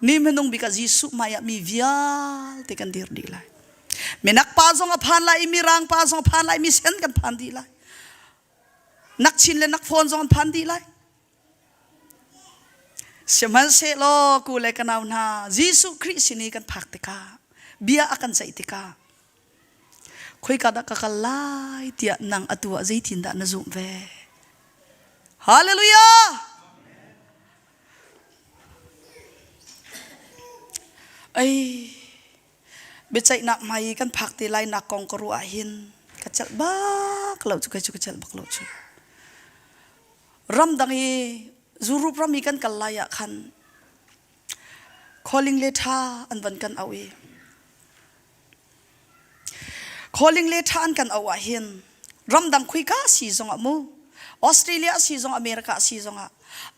Ni hmanung bik ah Jesuh hmai ah mi vialte kan dir dih lai. Minak pa zong a phan lai i mirang pa zong a phan lai mi sen kan phan dih lai. Nak chin le nak fawn zong an phan dih lai. Sihmanhsehlaw ku le ka nau hna Jesuh Khrih sin i kan phak tikah bia a kan ceih tikah khoika dah ka kal lai tiah nang atu ah zeitindah na zumh ve? Hallelujah! Ei, biaceihnak hmai i kan phak te lai nak kong ka ruah ahhin ka celh bak lo cu kei cu ka celh bak lo cu. Ramdang i Europe ram i kan kal lai ah khan calling le ṭha an van kan auh i Calling le ṭha an kan auh ahhin ramdang khuika si zongah mu Australia si zong America si zongah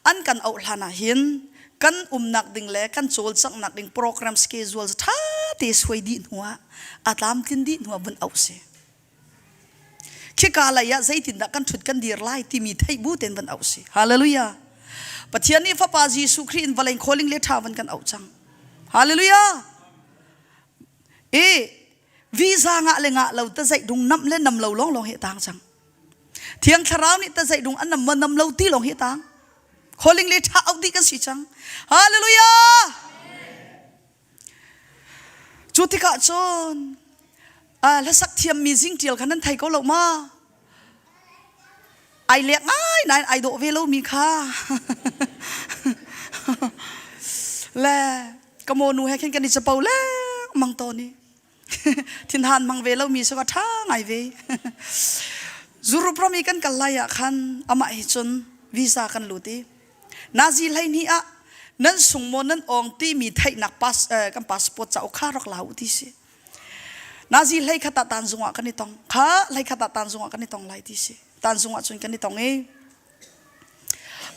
an kan auh hlan ahhin kan umnak ding le kan cawlcanghnak ding program schedule ṭha te suai dih hnu ah a tlamtlin dih hnu ah vun auh si. Khika lei ah zeitindah kan ṭhut kan dir lai timi theih bu tein van auh si. Hallelujah. Pathian nih Fapa Jesuh Khrih in vawlei calling le ṭha van kan auh cang. Hallelujah. I visa ngah le ngah lo ta zeih dung nam le nam lo lawng lawng hi tang cang. Thiang Thlarau nih ta zeih dung an nam ma nam lo ti lawng hi tang. Calling le tha auh dih kan si cang. Hallelujah! Cu tikah cun hlasak thiammi zingtial kha nan thei ko lo ma? Ai lek ngai nain ai dawh ve lomi kha. Le ka mawnu he khin kan i capo lengmang tawn i thinhan hmang ve lomi cu ka ṭha ngai ve. Zurup ram i kan kal lai ah khan amah hi cun visa kan lut i nazi 12 ah nan sung maw nan awng timi theihnak pas, eh, kan passport cauk kha rak la u ti si. Nazi hlei khat ah tanzung ah kan i tong. Kha hlei khat ah tanzung ah kan i tong lai ti si. Tanzung ah cun kan i tong i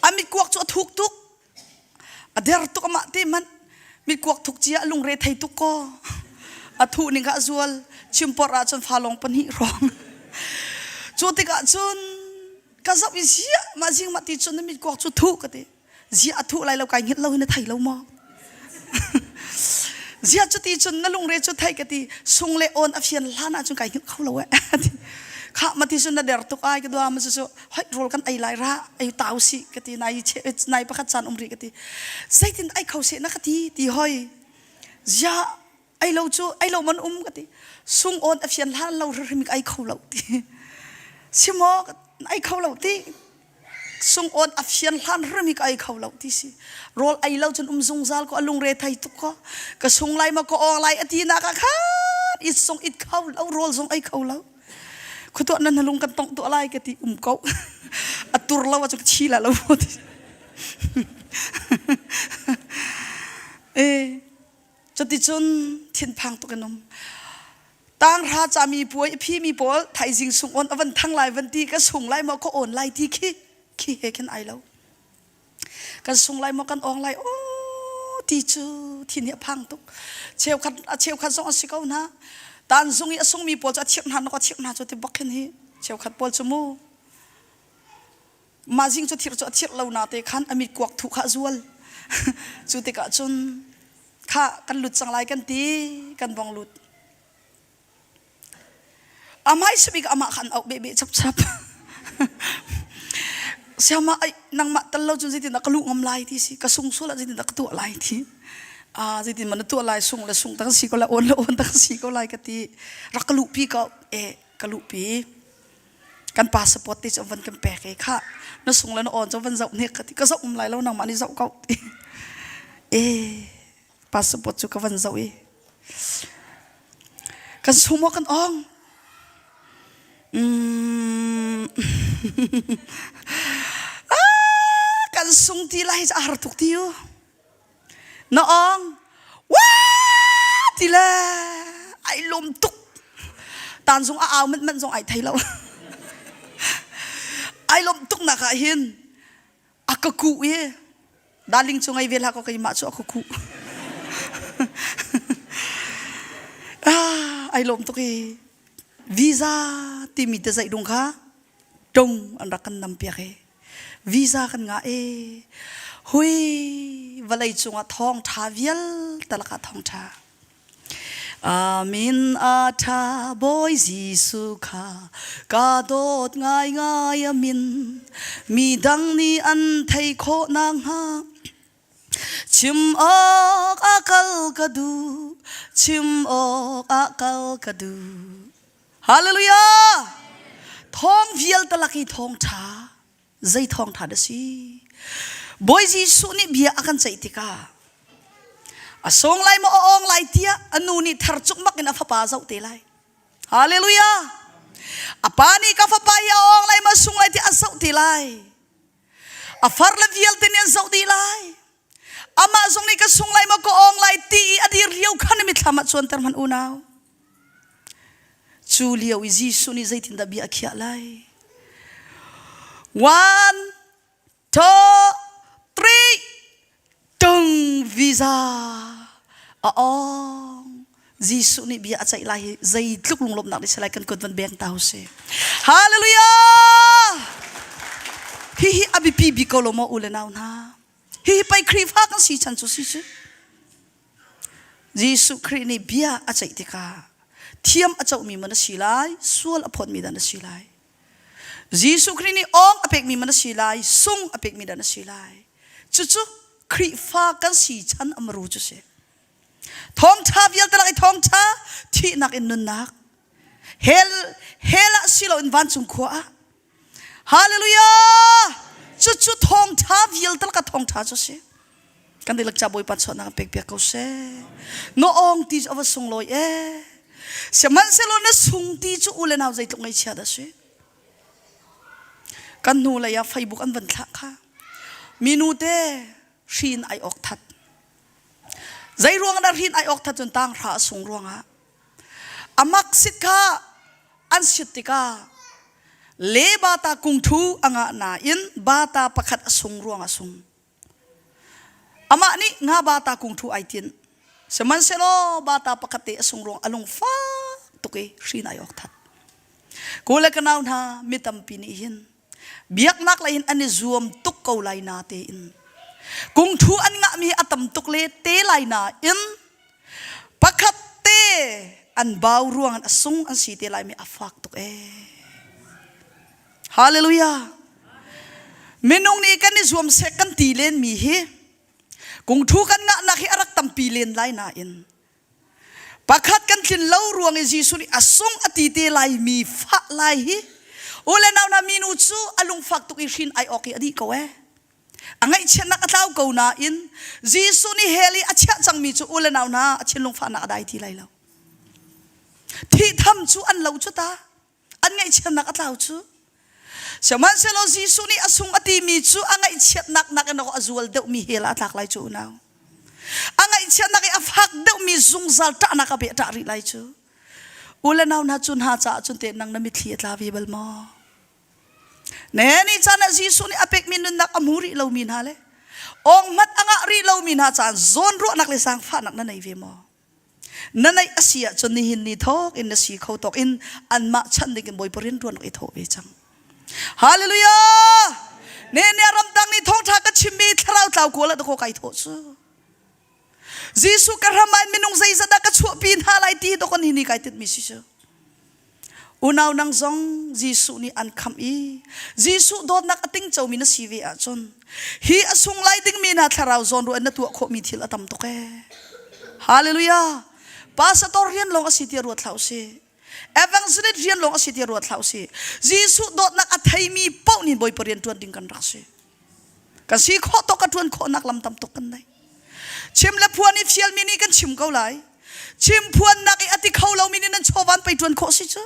a mitkuak cu a thuk tuk. A der tuk amah te hmanh mitkuak thuk cia a lungre thei tuk ko. A thuh ning kha a zual. Chimpor ah cun fa lawng pahnih hrawng. Cu tikah cun ka zoh i ziah mah zing mah ti cun na mitkuak cu thuh ka ti. Ziah a thuh lai lo kai hngilh lo hi na thei lo maw? Ziah cuti cun na lungre cu thei ka ti sung le awn a fian hlan ah cun kai hngilh kho lo eh. Khah ma ti cun na der tuk ai ka dua ma cu cu hoi rawl kan ei lai ra ei tau si ka ti nai che nai pakhat caan um rih ka ti zeitin ai kho se na ka ti ti hoi ziah ei lo cu ei lo man um ka ti sung awn a fian hlan lo hrim ka ei kho lo ti simo ei kho lo ti sung awn a fian hlan hrim ka ei kho lo ti si rawl ei lo cun um zungzal ko a lungre thei tuk ko ka sung lai ma ka awng lai a ti nak ah khan it sung it kho lo rawl zong ei kho lo khutuah nan lung kan tongh tuah lai ka ti um ko a tur lo ah cun chi la lo ti e Cuticun thinphang tuk in um. Tanghra cami puai a phimi pawl thaizing sung on a van thang lai van ti ka sung lai maw ka on lai ti khi khi he khin ai lo. Kan sung lai maw kan ong lai aw ti cu thin hi a phang tuk. Cheukhat a cheukhat zong a si ko hna. Tan zung i a sungmi pawl cu a chirh hna nok a chirh hna cu ti bak khin hi. Cheukhat pawl cu mu mah zing cu thir cu a thirh lo na te khan a mit kuak thuh kha a zual. Cu tikah cun kha kan lut cang lai kan ti kan vong lut. Amah bik amah khan auh beh chap chap. Siama ai nangmah tal lo cun zeitin dah ka luh ngam lai ti si ka sung sual ah zeitin dah ka tuah lai ti. Ah zeitin man na tuah lai sung le sung tak si ko lai on le on tak si ko lai ka ti. Rak ka luh pi ko eh ka luh pi. Kan passport te cu van kan pek e kha na sung le na on cu van zoh hnek ka ti ka zoh um lai lo nangmah nih zoh ko ti. Eh passport cu ka van zoh i kan sung maw kan ong mm. ah, kan sung ti lai a har tuk ti u na ong wa ti le ai lom tuk tan zung a au man man zong ai thei lo ai lom tuk nak ah hin a ka kuh i darling cu ngei ve hlah kaw keimah cu a ka kuh ah ai lawm tuk i visa timi te zeih dung kha tung an rak kan nam piak i visa kan ngah e hui vawlei cungah thawng tha vial talak ah thawng tha Amin a ṭha Bawi Jesuh kha ka dawt ngaingai a min mi dang nih an theih khawh nakhnga chim awk a kal ka duh chim awk a kal ka duh Hallelujah thawng vialte lak i thawng ṭha zei thawngṭha dah si Bawi Jesuh nih bia a kan ceih tikah a sung lai maw a awng lai tiah a nu nih ther cukmak in a fapa zoh te lai hallelujah a pa nih ka fapa hi a awng lai maw sung lai tiah a zoh te lai a far le vialte nih an zoh dih lai amah zong nih ka sung lai maw ka awng lai ti i a dir lio khan mithlam ah cuanter hmanh unau Cu lio i Jesuh nih zeitindah bia a khiah lai? One, two, three, tung visa a ong. Jesuh nih bia a ceih lai hi zeitluk lunglawmhnak nih si lai kan kut van beng ta usih. Hallelujah! Hihi a biapi bik ko lo maw u le nau hna? Hihi pei Khrihfa kan si chan cu si cu. Jesuh Khrih nih bia a ceih tikah thiam a cohmi man a si lai, sual a phawtmi dah na si lai. Jesuh Khrih nih awng a pekmi man a si lai, sung a pekmi dah na si lai. Cucu Khrihfa kan si chan amaru cu si. Thawngṭha vialte lak i thawngṭha thihnak in nunnak hell hell ah si loin vancung khua ah Hallelujah! Cucu thawngṭha vialte ka thawngṭha cu si. Kan dihlak ca Bawipa chuahnak pek piak ko seh. Na ong ti cu a va sunglawi ee. Sihmanhsehlaw na sung ti cu u le nau zeitluk ngaihchia dah si. Kan hnu lei ah Facebook an van thlah kha. Minu te hrin ai awk that. Zei ruang dah hrin ai awk that cun tang hra a sung ruangah. Amak sit kha an sit tikah le bata kungthu a ngah nain bata pakhat a sung ruang a sung. Amah nih nga bata kungthu ai tin. Sihmanhsehlaw bata pakhat te a sung ruang a lung fak tuk i hrin ai awk that. Kule ka nau hna mi tampi nih hin biaknak lei hin an i zuam tuk ko lai na tein kungthu an ngahmi a tam tuk le te lai nain pakhat te an bau ruang a sung an si te lai mi a fak tuk ee hallelujah minung nih kan i zuam sek kan ti len mi hi kungthu kan ngahnak hi a rak tampi len lai nain Pakhat kan tlin lo ruang i Jesuh nih a sung a ti te lai mi fah lai hi u le nau hna minu cu a lungfak tuk i hrin ai awk i a dih ko ee. A ngaihchiatnak a tlau ko nain Jesuh nih hell i a chiah cangmi cu u le nau hna a thinlung fahnak a dai ti lai lo. Thih tham cu an lo cu ta. An ngaihchiatnak a tlau cu. Sihmanhsehlaw Jesuh nih a sung a timi cu a ngaihchiatnak nakin a zual deuhmi hell ah a tlak lai cu unau. A ngaihchiatnak i a fak deuhmi zungzal ṭahnak a beh ṭah rih lai cu. U le nau hna cu hna caah cun teh nang na mitthli a tla ve bal maw? Ne ni caan ah Jesuh nih a pekmi nunnak a hmu rih lomi hna le awng hmanh a ngah rih lomi hna caan zawnruahnak le zaangfahnak na nei ve maw? Na neih a si ahcun nihin ni thawk in na si kho tawk in anmah chanh ding in Bawipa rian ṭuan awk i thawh ve cang. Hallelujah! Ne ne ramdang nih thawngṭha ka chimmi thlarau tlau kawl ah dakaw kai thawh cu. Jesuh ka ram ah minung zeizat dah ka chuahpi hna lai ti dawk an hi ni kai tinhmi si cu. Unau nang zong Jesuh nih an khamh i Jesuh dawtnak a tingcomi na si ve ahcun hi a sung lai dingmi hna thlarau zawnruah in na tuah khawhmi thil a tam tuk ee. Hallelujah! Pastor rian lawng a si tiah ruat hlah usih. Evangelist rian lawng a si tiah ruat hlah usih. Jesuh dawtnak a theimi paoh nih Bawipa rian ṭuan ding kan rak si. Kan si khawh tuk ka ṭuan khawhnak lam tam tuk kan nei. Chim le phuan i fialmi nih kan chim ko lai. Chim phuannak i a ti kho lomi nih nan chawva an pei ṭuan khawh si cu.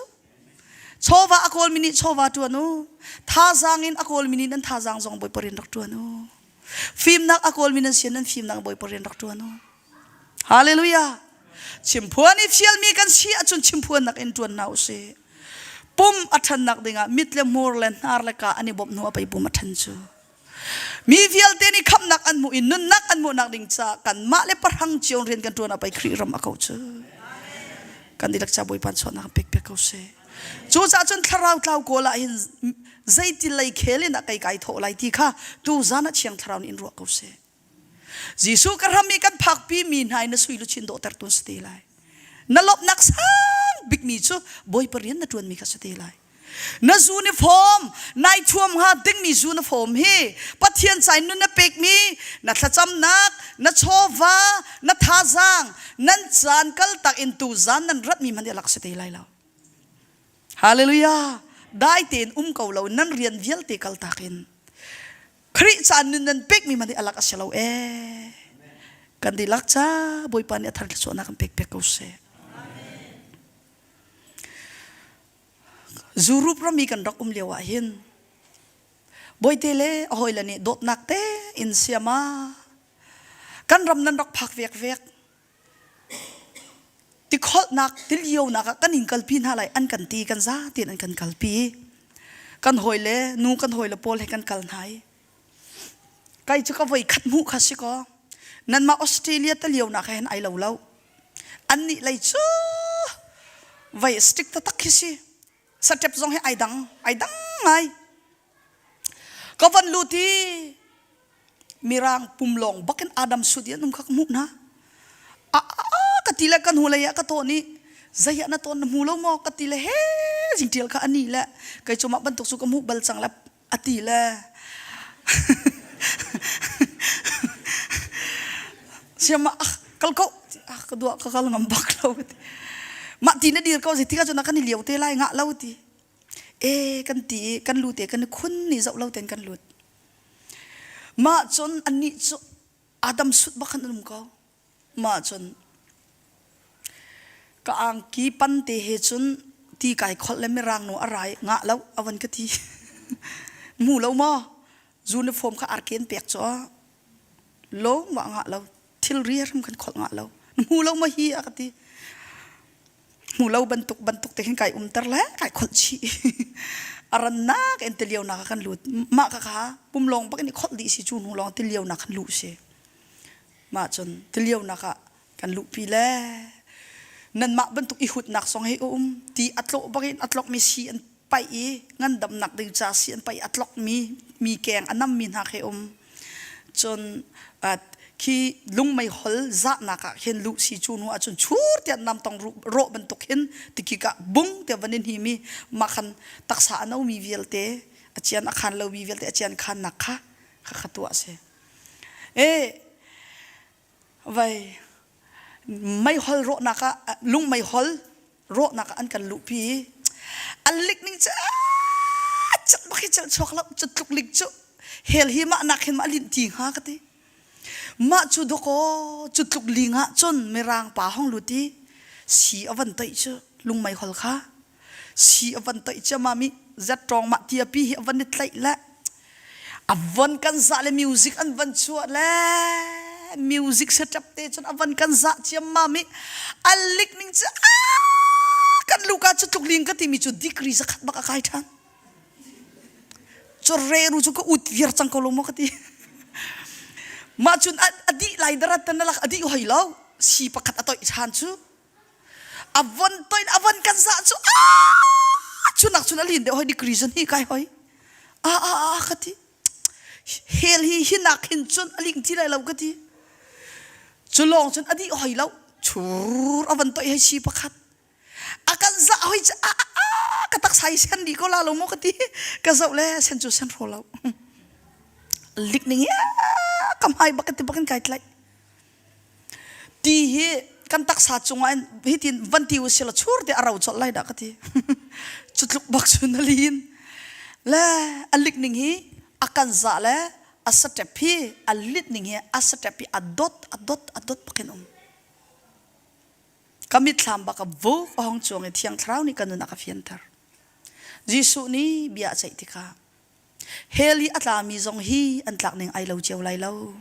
Chawva a kawlmi nih chawva ṭuan u. Thazaang in a kawlmi nih nan thazaang zong Bawipa rian rak ṭuan u. Fimnak a kawlmi nan si nan fimnak Bawipa rian rak ṭuan u. Hallelujah. Chimphuan i fialmi kan si ahcun chimphuannak in ṭuan hna u sih. Pum a ṭhannak dingah mit le hmur le hnar le ka an i bawmh hnu ah pei pum a ṭhan cu. Mi vialte nih khamhnak an hmuh i nunnak an hmuhnak ding caah kanmah le pahrang cio rian kan ṭuan ah pei Khrih ram a ko cu. Kan dihlak ca Bawipa chuahnak pek piak ko seh. Cucaah cun thlarau tlau kawl ah hin zeiti lei khel in ah kei kai thawh lai ti kha tu zan ah Thiang Thlarau nih in ruah ko seh. Jesuh ka ram i kan phakpi mi hna in na sui luchin dawhter tun si te lai. Na lawmhnak sang bikmi cu Bawipa rian na ṭuanmi kha si te lai. Na uniform nai thuam hnga dingmi uniform hi Pathian ca in nun na pekmi na thlacamnak na chawva na thazaang nan caan kaltak in tu zan nan ratmi hmanh nih lak si te lai lo. Hallelujah! Dai tein um ko lo nan rian vialte kaltak in Khrih ca nun nan pekmi hmanh hi alak a si lo ee. Kan dihlak ca Bawipa nih a thar thluachuahnak kan pek pek ko seh. Zurup ram i kan rak um lio ah hin Bawite le a hawile nih dawtnak te in siama kan ram nan rak phak vek vek tikholhnak tilionak ah kan in kalpi hna lai an kan ti kan za tiin an kan kalpi kan hawile nu kan hawile pawl he kan kal hna i kai cu ka voi khat hmuh kha si kaw nanmah Australia talionak he hin ai lo lo Annih lei cu vei stick taktak khi si. Step zong hi ai dang, ai dang ngai. Ka van lut i mirang pum lawng bakin Adam sut i an um kha ka hmuh hna. A a ka ti le kan hnulei ah ka tawn i zei ah na tawn na hmu lo maw ka ti le he zingtial kha ani le kei cu mah bantuk cu ka hmuh bal cang le a ti le siam ah kal ko ah ka dua ka kal ngam bak lo ti mah ti na dir ko zei tikah cun kan i lio te lai ngah lo ti e kan ti kan lu te kan i khun ni zoh lo ten kan lut mah cun annih cu Adam sut bak khan an um ko Mah cun ka angki pan te he cun ti kai kholh le mirang nu a rai ngah lo a van ka ti. Hmu lo maw? Uniform kha arke an pek cu lawng wa ngah lo thilri hrim kan kholh ngah lo. Hmu lo maw hi a ka ti. Hmu lo bantuk bantuk te khin kai umter le kai kholh chih. A rannak in tilio nak ah kan lut. Mah ka kha pum lawng bak in i kholh dih si cu hnu lawng tilio nak kan luh si. Mah cun tilionak ah kan luhpi le nanmah bantuk i hutnak zong hi a um ti a tlawh bangin a tlokmi si an paih i ngandamnak ding ca si an paih a tlokmi mi keng a nammi hna khi um cun khi lungmeihol zahnak ah khin luh si cu hnu ahcun chur tiah namtong rawh bantuk hin tikik ah bung tiah van in him i mah khan taksa a nomi vialte a cian a khan lomi vialte a cian khannak kha kha tuah a si. E vai meihol rawhnak ah lung meihol rawhnak ah an kan luhpi i an lik ning cu cat bak hi celh chuak lo cu tluk lik cu hel hi mah nak hin mah linh ti hnga ka ti mah cu dawkaw cu tluk ling ah cun mirang pa hong lut i si a van toih cu lung meihol kha si a van toih ciammam i zetṭawng mah tia pi hi a van i tlaih le a von kan zah le music an van chuah le music setup te cun a van kan zah ciammam i a lik ning cu kan luka cu tluk ling ka timi cu degree zakhat bak a kai ṭhan cu reru cu ka ut viar cang ko lo maw ka ti mah cun a dih lai darat tan lak a dih hoi lo si pakhat a toih ṭhan cu. A von toin a von kan zah cu ah chunak chun a lin deuh hoi degree zun hi kai hoi. A a a ka ti. Hell hi hinak hin cun a ling ti lai lo ka ti. Cu lawng cun a dih hoi lo. Chur a van toih hei si pakhat. A kan zah hoi cu a a ka taksa hi sen dih ko la lo maw ka ti. Ka zoh le sen cu sen hraw lo. Lik ning hi ka hmai bak ka ti bak in kai tlaih. Ti hi kan taksa cungah in hitin van ti u sila chur te a ro colh lai dah ka ti. Cu tluk bak cun a lin. Le a lik ning hi a kan zah le a step hi a lit ning hi a step hi a dot a dot a dot bakin um. Ka mitthlam bak a vuk a hong cuang i Thiang Thlarau nih ka nun a ka fianter. Jesuh nih bia a ceih tikah Hell i a tlami zong hi an tlak ning ai lo cio lai lo.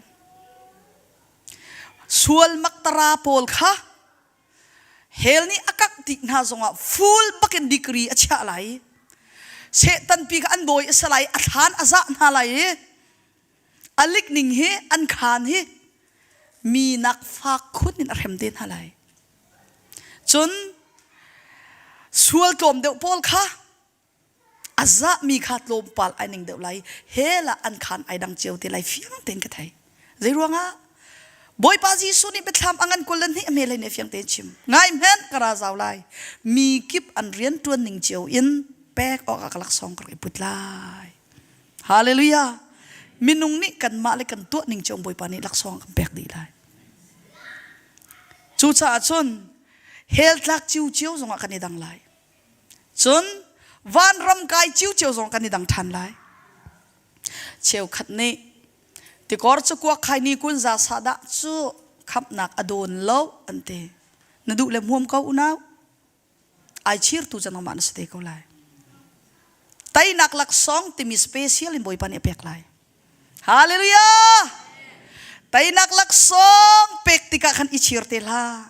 Sual maktara pawl kha hell nih a kangh tik hna zongah full bakin degree a chiah lai. Satan pi kha an bawi a si lai, a thlan a zah hna lai i a lik ning hi an khaan hi mi nak fak khun in a hrem te hna lai. Cun sual tlawm deuh pawl kha A zahmi kha tlawmpal ai ning deuh lai. Hell ah an khaan ai dang cio te lai fiang tein ka thei. Zei ruangah? Bawipa Jesuh nih biathlam a ngan 22 a hme hlei nih fiang tein chim. Ngai hmenh ka ra zau lai. Mi kip an rian ṭuan ning cio in pek awkah ka laksawng ka rak i put lai. Hallelujah. Minung nih kanmah le kan tuah ning cio Bawipa nih laksawng a kan pek dih lai. Cucaah cun hell tlak cio cio zongah kan i dang lai. Cun vanram kai ciocio zong kan i dang ṭhan lai. Cheukhat nih tikor cu kuak khai ni kun za sahdah cu khamhnak a dawn lo an ti. Na duh le hmuam ko unau. Ai chirtu cu nangmah na si te ko lai. Teinak laksawng timi special in Bawipa nih a pek lai. Hallelujah! Teinak laksawng pek tikah khan i chir te hlah.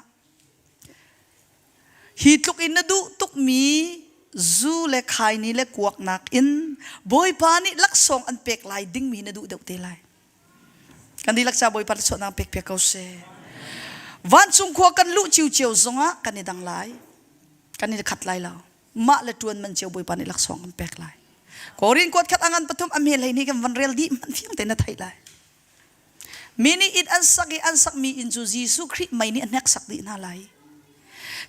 Hi tluk in na duh tukmi zu le khaini le kuak nakin Bawipa nih laksawng an pek lai dingmi na duh deuh te lai. Kan dihlak ca Bawipa thluachuahnak pek piak ko seh. Vancung khua kan luh cio zongah kan i dang lai. Kan i khat lai lo. Mah le ṭuan man cio Bawipa nih laksawng kan pek lai. Korin kuat khat angan pathum a hme hlei kan van rel dih hmanh fiang tein na theih lai. Mi nih inn an sak i an sakmi inn cu Jesuh Khrih mei nih a hneksak dih hna lai.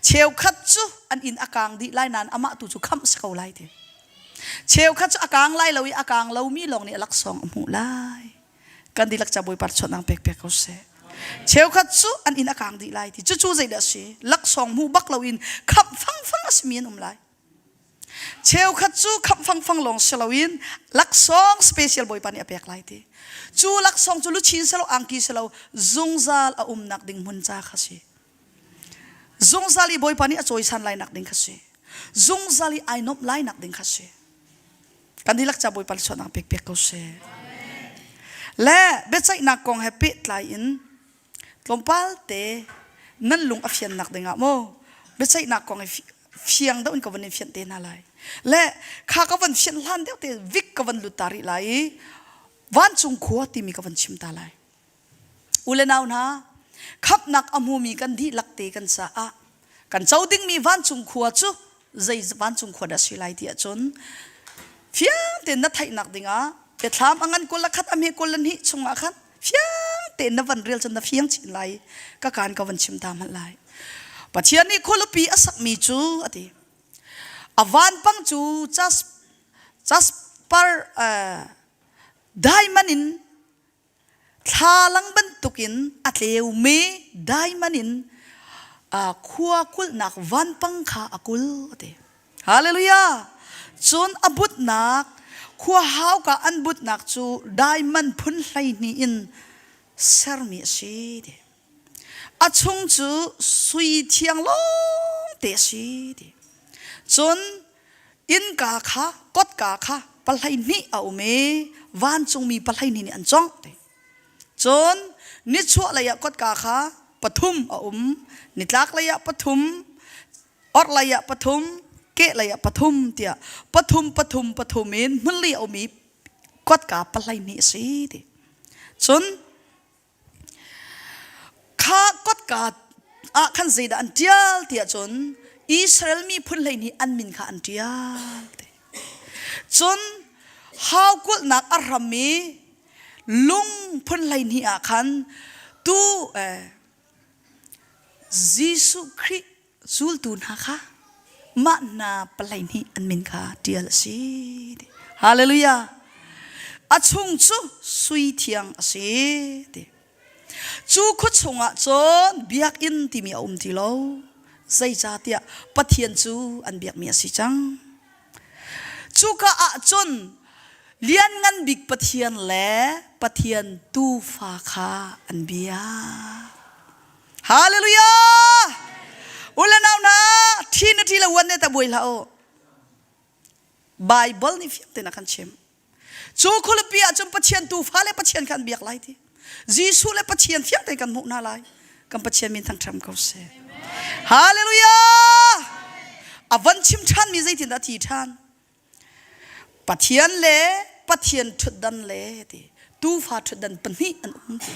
Cheukhat cu an inn a kaang dih lai nain amah tu cu khamh si ko lai ti. Cheukhat cu a kaang lai lo i a kaang lomi lawng nih a laksawng a hmuh lai. Kan dihlak ca Bawipa chuahnak pek piak ko seh. Cheukhat cu an inn a kaang dih lai ti. Cucu zeidah a si? Laksawng hmuh bak loin khamh fangfang a simi an um lai. Cheukhat cu khamh fangfang lawng si loin laksawng special Bawipa nih a pek lai ti. Cu laksawng cu luchin si lo, angki si lo, zungzal a umnak ding hmun ca kha si. Zungzal i Bawipa nih a cawisan lai nak ding kha si. Zungzal i ai nuamh lai nak ding kha si. Kan dihlak ca Bawipa chuahnak pek pek ko seh. Le biaceihnak kong he pehtlai in Tlawmpal te nan lung a fiannak dingah maw biaceihnak kong i fiang deuh in ka van in fianh te hna lai. Le kha ka van fianh hlan deuh te vik ka van lut ta rih lai i vancung khua timi ka van chim ta lai. U le nau hna, khamhnak a hmumi kan dihlak te kan caah kan co dingmi vancung khua cu zei vancung khua dah si lai ti ahcun fiang tein na theihnak dingah biathlam a ngan 21 a hme 22 chungah khan fiang tein na van rel cun na fiang chin lai ka kaan ka van chim ta hmanh lai Pathian nih khualipi a sakmi cu a ti a vanpang cu jasper uh, diamond in Thlalang bantukin a tleumi diamond in khua kulhnak vanpang kha a kul a ti. Hallelujah! Cun a butnak khua hauka an butnak cu diamond phun 12 in sermi a si ti. A chung cu sui thiang lawngte a si ti. Cun innka kha kotka kha 12 a um i vancungmi 12 nih an cawngh ti. Cun nichuah lei ah kotka kha pathum a um, nitlak lei ah pathum, orhlei ah pathum, kehlei ah pathum tiah pathum pathum pathum in hmunli a um i kotka 12 a si ti. Cun Kha kotka ah khan zeidah an ṭial tiah cun Israel miphun 12 an min kha an ṭial. Cun hau kulhnak a hram i lung phun 12 ah khan tu eh, Jesuh Khrih zultu hna kha mah hna palei nih an min kha ṭial a si. Hallelujah! A chung cu sui thiang a si. Ti. Cu khua chungah cun biakinn timi a um ti lo. Zeicahtiah Pathian cu an biakmi a si cang. Cuka ah cun Lianngan Bik Pathian le Pathian Tuufa kha an biak. Hallelujah! Ule nau hna, thi na thi lo uan ne ta buai hlah u. Bible nih fiang tein a kan chim. Cu khualipi ah cun Pathian tuufa le Pathian kha an biak lai ti. Jesuh le Pathian fiang tein kan hmuh hna lai. Kan Pathian min thangṭhat ko seh. Hallelujah! A van chim ṭhanmi zeitindah a thi ṭhan? Pathian le Pathian ṭhutdan le ti tuufa ṭhutdan pahnih an um ti.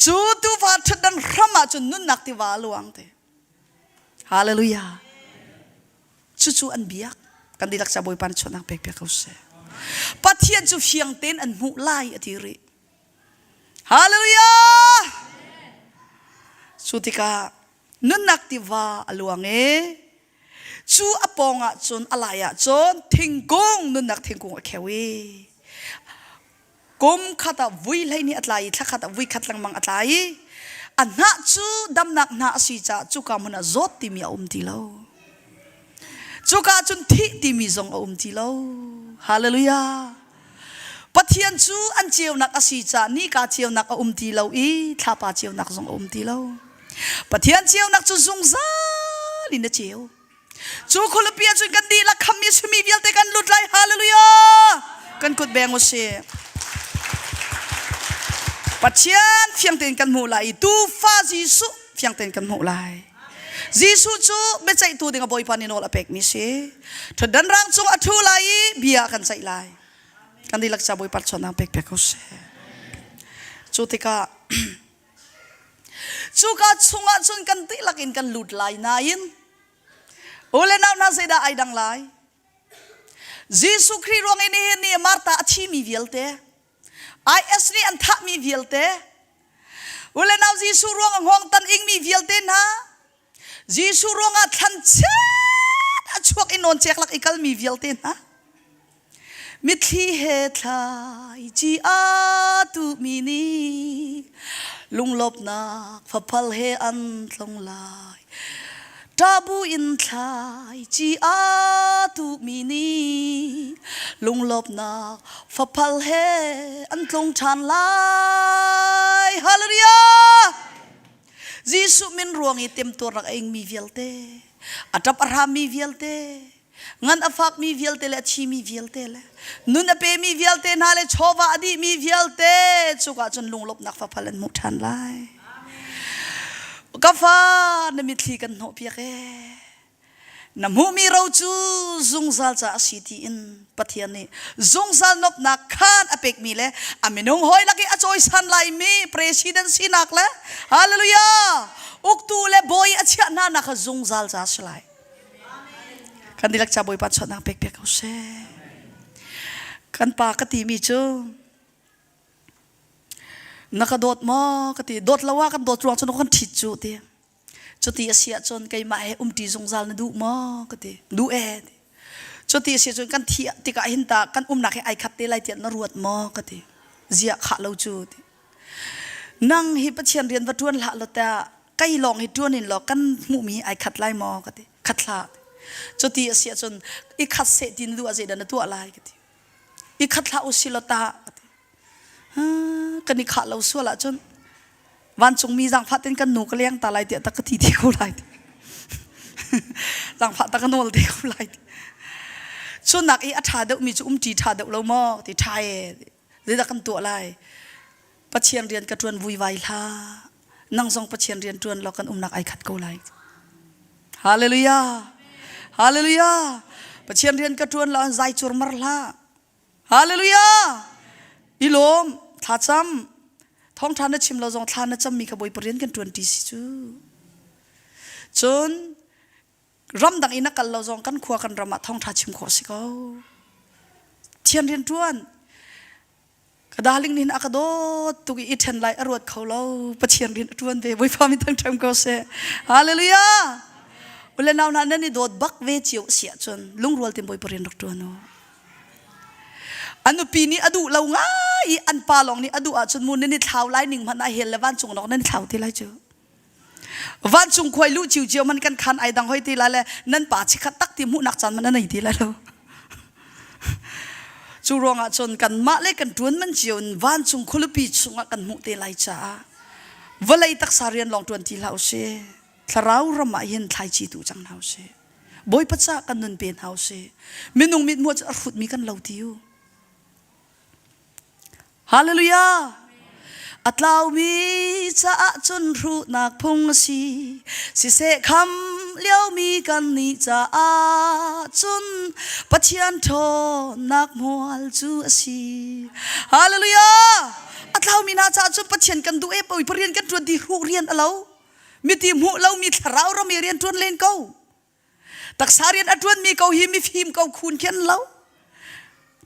Cu tuufa ṭhutdan hram ah cun nunnak tiva a luang ti. Hallelujah. Cucu an biak. Kan dihlak ca Bawipa nih chuahnak pek piak ko seh. Pathian cu fiang tein an hmuh lai a ti rih. Hallelujah! Cu tikah nunnak tiva a luang i cu a pawng ah cun a lai ah cun thingkung nunnak thingkung a kheu i kum khat ah vui 12 a tlai i thla khat ah vui khat lengmang a tlai i a hnah cu damnak hnah a si caah cuka hmun ah zawt timi a um ti lo cuka cun thih timi zong a um ti lo hallelujah Pathian cu an ceunak a si caah nika ceunak a um ti lo i thlapa ceunak zong a um ti lo. Pathian ceunak cu zungzal in a ceu. Cu khualipi ah cun kan dihlak khammi simi vialte kan lut lai. Hallelujah! Kan kut beng u sih. Pathian fiang tein kan hmuh lai i Tuufa Jesuh fiang tein kan hmuh lai. Jesuh cu biaceihtu ding a Bawipa nih nawl a pekmi si. Ṭhutdan rang cung a ṭhu lai i bia a kan ceih lai. Kan dihlak ca Bawipa chawnnak pek piak ko seh. Cu tikah cuka chungah cun kan dihlak in kan lut lai nain u le nau hna zeidah ai dang lai? Jesuh Khrih ruang i nihin ni Martha a thimi vialte IS nih an thahmi vialte u le nau Jesuh ruang a hngawng tan ingmi vialte hna Jesuh ruangah thlanchiat a chuak i nawn cek lak i kalmi vialte hna Mitthli he thlai ci a tuhmi nih lunglawmhnak faphal he an tlong lai. Ṭahbu in thlai ci a tuhmi nih lunglawmhnak faphal he an tlung ṭhan lai. Hallelujah! Jesuh min ruang i temtuar rak a ingmi vialte, a ṭap a hrammi vialte, ngan a fakmi vialte le a thimi vialte le nun a pemi vialte hna le chawva a dihmi vialte cukah cun lunglawmhnak faphal an hmuh ṭhan lai. Ka fa na mitthli kan hnawhpiak ee. Na hmuhmi ro cu zungzal ca a si tiin Pathian nih zungzal nuamhnak khan a pekmi le a minung hawi lak i a cawisan laimi president sinak le hallelujah uktu le bawi a chiah hna nak kha zungzal ca a si lai. Kan dihlak ca Bawipa chawnhnak pek piak ko seh. Kan pa ka timi cu na ka dawt maw ka ti dawt lo ah kan dawt ruang cun kan ṭhit cu ti cuti a si ahcun keimah he umṭi zungzal na duh maw ka ti duh ee ti cuti a si ahcun kan thih tikah hin ta kan umnak hi ai khat te lai tiah na ruat maw ka ti ziah khah lo cu ti nang hi Pathian rian va ṭuan hlah law ta kei lawng hi ṭuan in law kan hmuhmi ai khat lai maw ka ti khat hlah cuti a si ahcun i khat seh ti na duh ah zeidah na tuah lai ka ti i khat hlah u si law ta ka ti kan i khah lo sual ahcun vancungmi zaangfah ten kan nu ka leng ta lai tiah tak ka ti ti ko lai ti zaangfah ta ka nawl te ko lai ti cu nak i a ṭha deuhmi cu umṭi ṭha deuh lo maw ti ṭha e zeidah kan tuah lai Pathian rian ka ṭuan vuivai hlah. Nang zong Pathian rian ṭuan law kan umnak ai khat ko lai. Hallelujah. Hallelujah. Pathian rian ka ṭuan law zai curmar hlah. Hallelujah. I lawm, thlacam. Thawngṭha na chim lo zong thla na cammi kha Bawipa rian kan ṭuan ṭi si cu. Cun ramdang in a kal lo zong kan khua kan ram ah thawngṭha chim khawh si ko. Thian rian ṭuan. Ka darling nih a ka dawt tuk i i ṭhen lai a ruat kho lo. Pathian rian a ṭuan ve. Bawipa min thangṭhat ko seh. Hallelujah. Ule nau hna nan i dawt bak ve cio si ahcun lungrual tein Bawipa rian rak ṭuan u. A nupi nih a duh lo ngai i an pa lawng nih a duh ahcun mu nan i thlau lai ning hmanh ah hell le vancung lawng nan i thlau te lai cu. Vancung khuai luh ciucio man kan khan ai dang hoi ti lai le nan pa chikhat tak ti hmuhnak caan man a nei ti lai lo. Cu ruangah cun kanmah le kan ṭuan man cio in vancung khualipi chungah kan hmuh te lai caah vawlei taksa rian lawng ṭuan ti hlah usih. Thlarau ram ah hin thlaici tu cang hna usih. Bawipa ca kan nun pe hna usih. Minung mithmuh cu a hrutmi kan lo ti u. Hallelujah! A tlaumi caah cun hruhnak phung a si. Siseh kham liomi kan nih caah cun Pathian ṭhawnnak hmual cu a si. Hallelujah! A tlaumi hna caah cun Pathian kan duh e pawi rian kan ṭuan ti hruh rian a lo. Miti hmuh lomi thlarau ram i rian ṭuan len ko. Taksa rian a ṭuanmi ko hi mifim ko khun khi an lo.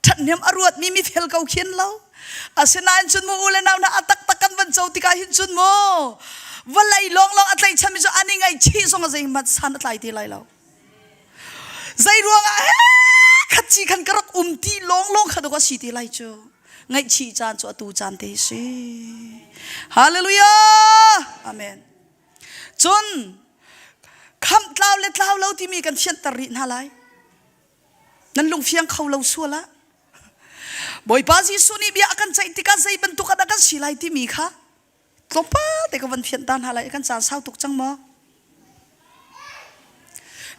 Ṭhathnem a ruatmi mifel ko khi an lo. Asinain cun mu u le nau hna a taktak kan van co tikah hin cun mu vawlei lawnglawng a tlaihchanmi cu an i ngaihchih zong a zeihmanh san a tlai ti lai lo. Zei ruangah he khat ci khan ka rak um ti lawnglawng kha dawk a si ti lai cu. Ngaihchih caan cu atu caan te si. Hallelujah! Amen. Cun khamh tlau le tlau lo timi kan fianter rih hna lai. Nan lungfiang kho lo sual ah. Bawipa Jesuh nih bia a kan ceih tikah zei bantuk ah dah kan si lai timi kha tlawmpal te ka van fianh ta hna lai. Kan caan sau tuk cang maw?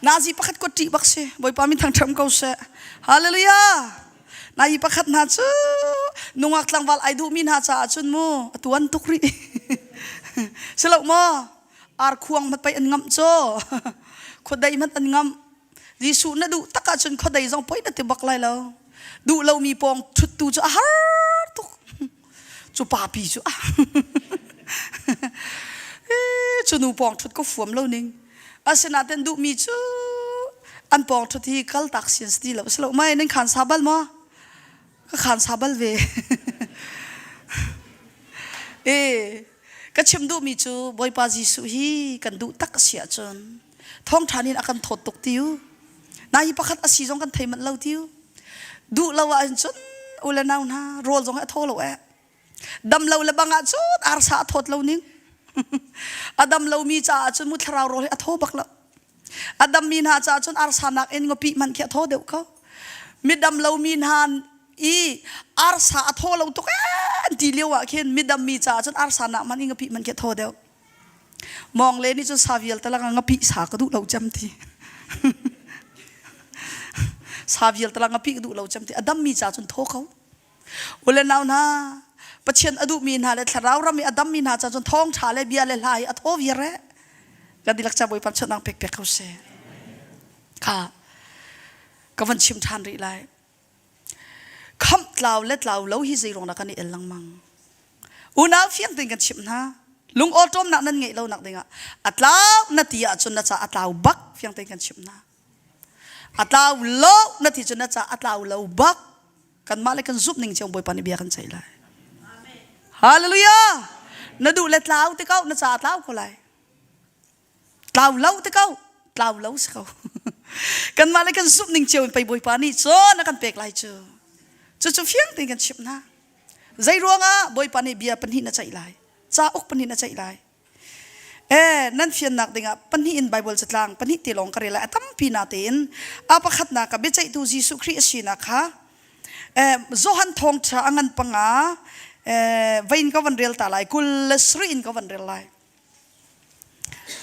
Nazi pakhat ko ṭih bak si. Bawipa min thangṭhat ko seh. Hallelujah. Nazi pakhat hna cu nungak tlangval ai duhmi hna caah cun mu a tuan tuk rih. Si lo maw? Ar khuang hmat pei an ngamh cu. Khuadei hmat an ngamh. Jesuh na duh tak ahcun khuadei zong poi na ti bak lai lo. Duh lomi pawng ṭhuttu cu a har tuk. Cu papi cu ah. Cu nu pawng ṭhut ka fuam lo ning. Asinain duhmi cu an pawng ṭhut hi kaltak sian si ti lo si lo mai nan khan sa bal maw? Ka khan sa bal ve. E ka chim duhmi cu Bawipa Jesuh hi kan duh tak a si ahcun thawngṭha nih a kan thawt tuk ti u. Na hi pakhat a si zong kan thei manh lo ti u. Duh lo ahcun cun u le nau hna rawl zong hi a thaw lo eh. Dam lo le bang ah cun arsa a thawt lo ning. a dam lomi caah cun mu thlarau rawl hi a thaw bak lo. A dammi hna caah cun arsa nak in ngapi hmanh khi a thaw deuh ko. Midam lomi hna i arsa a thaw lo tuk an ti lio ah khin midam mi caah cun arsa nak hmanh in ngapi hmanh khi a thaw deuh. Mawng le nih cun sa vialte lakah ngapih sa ka duh lo cem ti. sa vialte lakah ngapih ka duh lo cem ti. A dammi ca cun thaw ko. U le nau hna, Pathian a duhmi hna le thlarau ram i a dammi hna ca cun thawngṭha le bia le hla hi a thaw viar eh. Kan dihlak ca Bawipa chuahnak pek pek ko seh. Kha ka van chim ṭhan rih lai. Khamh tlau le tlau lo hi zei ruang dah kan i el lengmang? Unau fiang tein kan chimh hna. Lung awṭawmnak nan ngeih lonak dingah a tlau na ti ahcun na ca a tlau bak fiang tein kan chimh hna. A tlau lo na ti cun na ca a tlau lo bak. Kanmah le kan zumh ning cio Bawipa nih bia kan ceih lai. Hallelujah! Na duh le tlau te ko na ca a tlau ko lai. Tlau lo te ko, tlau lo si ko. Kanmah le kan zumh ning cio in pei Bawipa nih cun a kan pek lai cu. Cucu fiang tein kan chimh hna. Zei ruangah Bawipa nih bia pahnih na ceih lai, cauk pahnih na ceih lai. Eh, nan fiannak dingah pahnih in Bible catlang pahnih te lawng ka rel lai. A tampi na tein a pakhatnak ah biaceihtu Jesuh Khrih a sinak kha eh, Johan thawngṭha a ngan panga eh, vein ka van rel ta lai, 27 in ka van rel lai.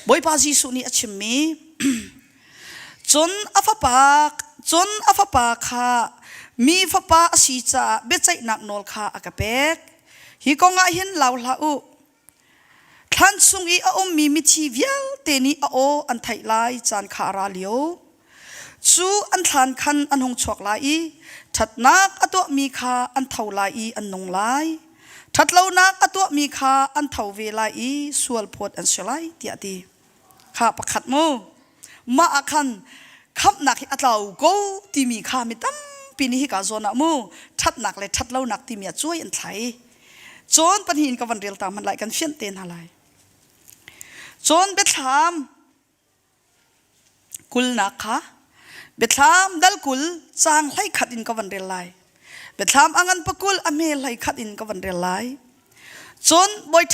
Bawipa Jesuh nih a chimmi cun a fapa cun a fapa kha mi fapa a si caah biaceihnak nawl kha a ka pek. Hi kong ah hin lau hlah u. Thlan chung i a ummi mithi vialte nih a aw an theih lai caan kha a ra lio. Cu an thlan khan an hung chuak lai i ṭhatnak a tuahmi kha an tho lai i an nung lai. Ṭhatlonak a tuahmi kha an tho ve lai i sualphawt an si lai, tiah a ti. Kha pakhat mu. Mah ah khan khamhnak hi a tlau ko timi kha mi tampi nih hika zawn ah mu ṭhatnak le ṭhatlonak timi ah cuai an thlai. Cawn pahnih in ka van rel ta hmanh lai kan fianh te hna lai. Cawn biathlam kulnak kha biathlam dal 20 caang 11 in ka van rel lai. Biathlam a ngan pakul a hme 11 in ka van rel lai. Cun bawi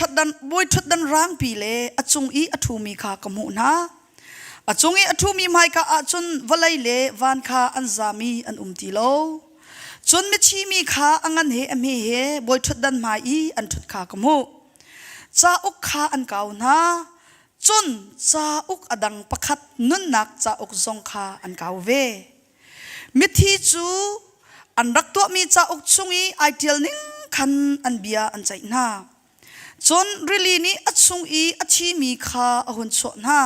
ṭhutdan rangpi le a cung i a ṭhumi kha ka hmuh hna. A cung i a ṭhumi hmaika ah cun vawlei le van kha an zam i an um ti lo. Cun mithi mi kha a ngan he a hme he bawi ṭhutdan hmai i an ṭhut kha ka hmuh. Cauk kha an kau hna. Cun cauk a dang pakhat nunnak cauk zong kha an kau ve. Mithi cu an rak tuahmi cauk chung i ai ṭial ning khan an bia an ceih hna. Cun rili nih a chung i a thimi kha a hun chuah hna.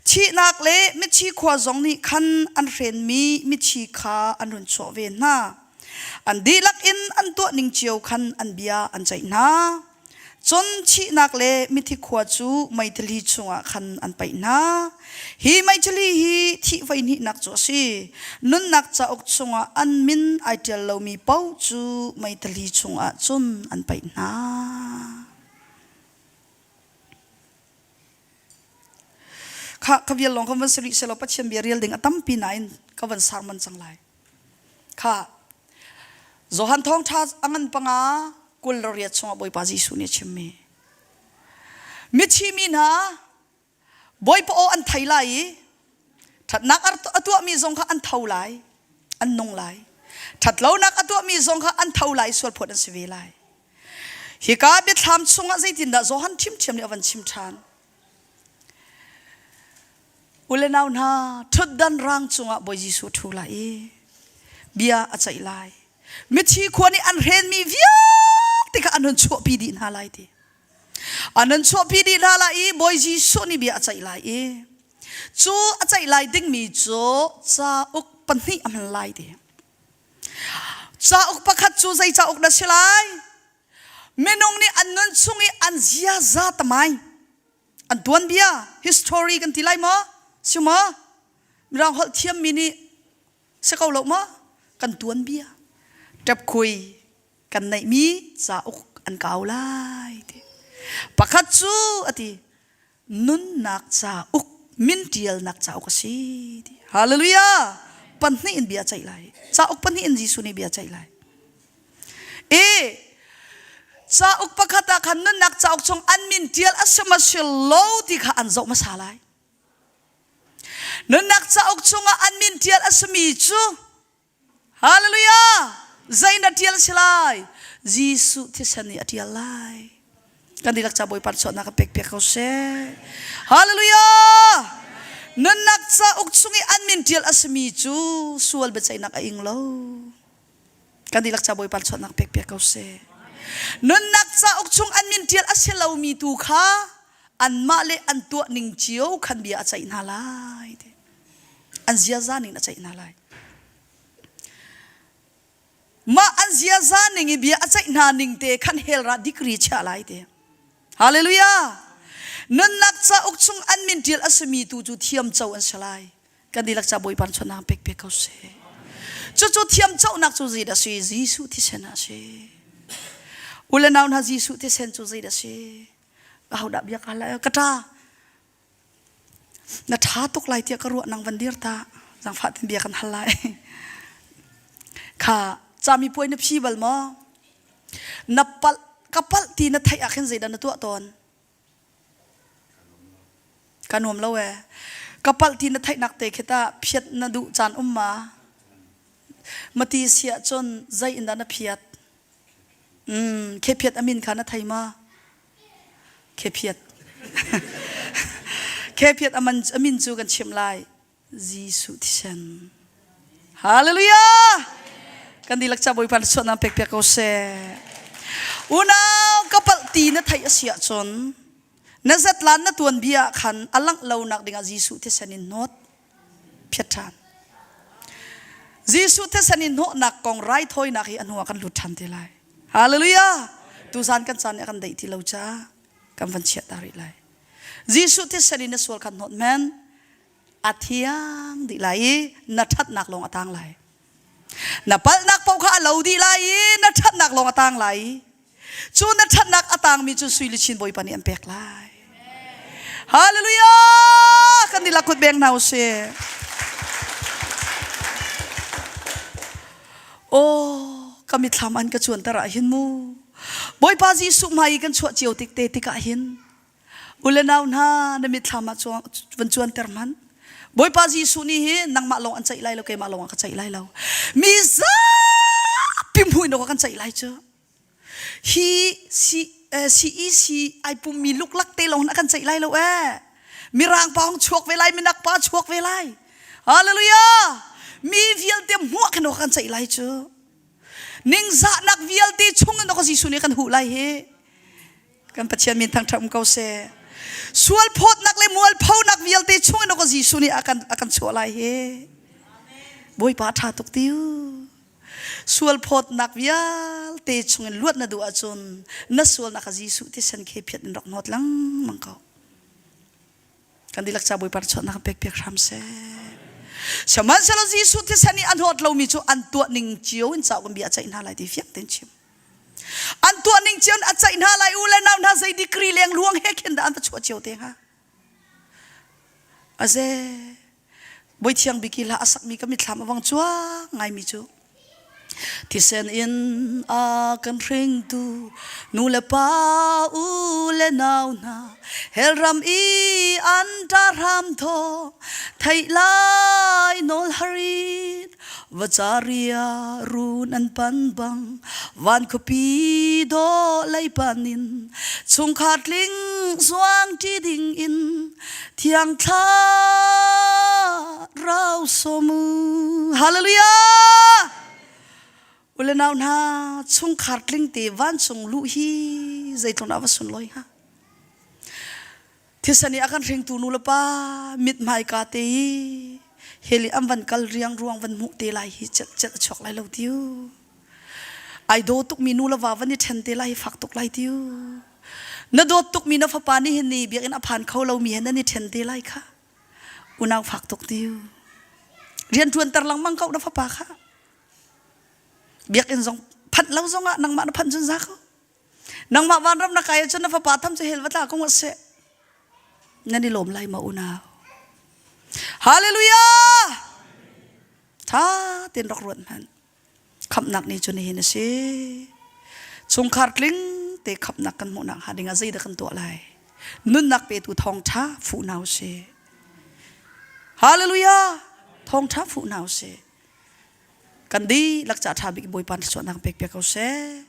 Thihnak le mithi khua zong nih khan an hrenmi mithi kha an hun chuah ve hna. An dihlak in an tuah ning cio khan an bia an ceih hna. Cun thihnak le mithi khua cu meithali chungah khan an paih hna. Hi meithali hi thih voihnihnak cu a si. Nunnak cauk chungah an min ai ṭial lomi paoh cu meithali chungah cun an paih hna. Kha ka vial lawng kan van si rih selaw Pathian bia rel ding a tampi nain ka van sermon cang lai. Kha Johan thawngṭha a ngan panga 28 chungah Bawipa Jesuh nih a chimmi. Mithi mi hna Bawipa aw an thei lai i ṭhatnak a tuahmi zong kha an tho lai, an nung lai. Ṭhatlonak a tuahmi zong kha an tho lai, sualphawt an si ve lai. Hika biathlam chungah zeitindah Johan ṭhimṭhiam nih a van chim ṭhan? U le nau hna, ṭhutdan rang cungah Bawi Jesuh a ṭhu lai i bia a ceih lai. Mithi khua nih an hrenmi vialte kha an hun chuahpi dih hna lai ti. An hun chuahpi dih hna lai i Bawi Jesuh nih bia a ceih lai i cu a ceih lai dingmi cu cauk pahnih a hman lai ti. Cauk pakhat cu zei cauk dah si lai? Minung nih an nun chung i an ziaza tamai an tuanbia history kan ti lai maw? Si maw? Mirang holh thiammi nih si ko lo maw? Kan tuanbia ṭepkhui kan neihmi cauk an kau lai ti. Pakhat cu a ti nunnak cauk min ṭialnak cauk a si ti. Hallelujah! Pahnih in bia ceih lai. Cauk pahnih in Jesuh nih bia ceih lai. E cauk pakhat ah khan nunnak cauk chung an min ṭial a si ma si lo ti kha an zoh hmasa lai. Nunnak cauk chungah an min ṭial a simi cu Hallelujah! Zei na ṭial si lai? Jesuh thisen nih a ṭial lai. Kan dihlak ca Bawipa chuahnak ka pek piak ko seh. Hallelujah! Nunnak cauk chung i an min ṭial a simi cu sual biaceihnak a ing lo. Kan dihlak ca Bawipa chuahnak pek piak ko seh. Nunnak cauk chung an min ṭial a si lomi tu kha anmah le an tuah ning cio khan bia a ceih hna lai. An ziaza ning a ceih hna lai. Mah an ziaza ning i bia a ceih hna ning te khan hell ra degree chiah lai te. Hallelujah! Nunnak cauk chung an min ṭial a simi tu cu thiam co an si lai. Kan dihlak ca Bawipa chonang pek pek ko seh. Cucu thiam conak cu zeidah si? Jesuh thisen ah si. U le nau hna Jesuh thisen cu zeidah si? Ahodah bia ka lai? Ka ṭa. Na ṭha tuk lai tiah ka ruah nang van dir ta. Zangfah tin bia kan hal lai. Kha cami puai na phi bal maw? Na palh ka palh ti na theih ah khin zeidah na tuah tawn? Ka nuam lo ee. Ka palh ti na theihnak te khi tah phiat na duh caan um ma? Mati siah cun zei in dah na phiat? Mm, khephiat a min kha na thei ma? Khephiat. Khephiat a, man, a min cu kan chimh lai. Jesuh thisen. Hallelujah! Kan dihlak ca Bawipa suahnak pek piak ko seh. Unau ka palh ti na theih a si ahcun na zetlan na tuan bia ah khan a langh lonak dingah Jesuh thisen in hnawt phiat ṭhan. Jesuh thisen in hnawhnak kong raithawinak hi a hnu ah kan lut ṭhan te lai. Hallelujah! Tuzan kan caan nih a kan deih ti lo caah kan van chiah ta rih lai. Jesuh thisen in na sual kha hnawt men a thiang dih lai i na ṭhatnak lawng a tang lai. Na palhnak paoh kha a lo dih lai i na ṭhatnak lawng a tang lai i cu na ṭhatnak a tangmi cu sui luchin Bawipa nih an pek lai. Hallelujah! Kan dihlak kut beng hna usih. Oh, ka mithlam an ka cuanter ah hin mu. Bawipa Jesuh hmai i kan chuah cio tik te tikah hin u le nau hna na mitthlam ah van cuanter hmanh. Bawipa Jesuh nih hi nangmah lawng an ceih lai lo, keimah lawng a ka ceih lai lo. Mi zapi hmuh in kan ceih lai cu. Hi CEC ai pummi luklak te lawng a kan ceih lai lo ee. Mirang pa hong chuak ve lai, minak pa chuak ve lai. Hallelujah! Mi vialte hmuah khin kan ceih lai cu. Ningzahnak vialte chung in Jesuh nih kan huh lai hi. Kan Pathian min thangṭhat um ko seh. Sual phawtnak le mualphonak vialte chung in Jesuh nih a kan a kan chuah lai hi. Bawipa ṭha tuk tiu. Sual phawtnak vialte chung in luat na duh ahcun na sualnak kha Jesuh thisen khe phiat in rak hnawt lengmang ko. Kan dihlak ca Bawipa chuahnak kan pek piak hram seh. Sihmanhsehlaw Jesuh thisen i a hnawt lomi cu an tuah ning cio in cauk in bia a ceih hna lai ti fiang tein chim. An tuah ning cio in a ceih hna lai u le nau hna zei degree leng luang he khin dah an va chuah cio te hnga. Aze Bawi Thiang Bik i hla a sakmi ka mitthlam a vang cuang ngaimi cu thisen in a kan hringtu nu le pa u le nau hna hell ram i an ṭah hram thaw theih lai nawl harin vacaria run an pan bang van khuapi dawh lei pan in chungkhar tling zuang ṭi ding in Thiang Thlarau sawm u. Hallelujah! Ule nau hna chungkhar tling te vancung luh hi zeitluk dah va sunlawi hnga. Thisen i a kan hringtu nu le pa mithmai ka te i heli an van kal riang ruang van hmuh te lai hi celh celh a chuak lai lo tiu. Ai daw tukmi nu le va van i ṭhen te lai hi fak tuk lai tiu. Na dawt tukmi na fapa nih hin ni biakinn a phan kho lomi he nan i ṭhen te lai kha. Unau fak tuk tiu. Rian ṭuanter lengmang ko na fapa kha. Biakinn zong phanh lo zongah nangmah na phanh cun za ko. Nangmah vanram na kai ahcun na fapa tham cu hell va tla ko ngot seh. Nan i lawm lai ma unau? Hallelujah! Tha tein rak ruat hmanh. Khamhnak ni cu nihin a si. Chungkhar tling te khamhnak kan hmuhnak hnga ding ah zeidah kan tuah lai? Nunnak petu thawngṭha fuh hna usih. Hallelujah! Thawngṭha fuh hna usih. Kan dihlak ca ṭha bik Bawipa thluachuahnak pek piak ko seh.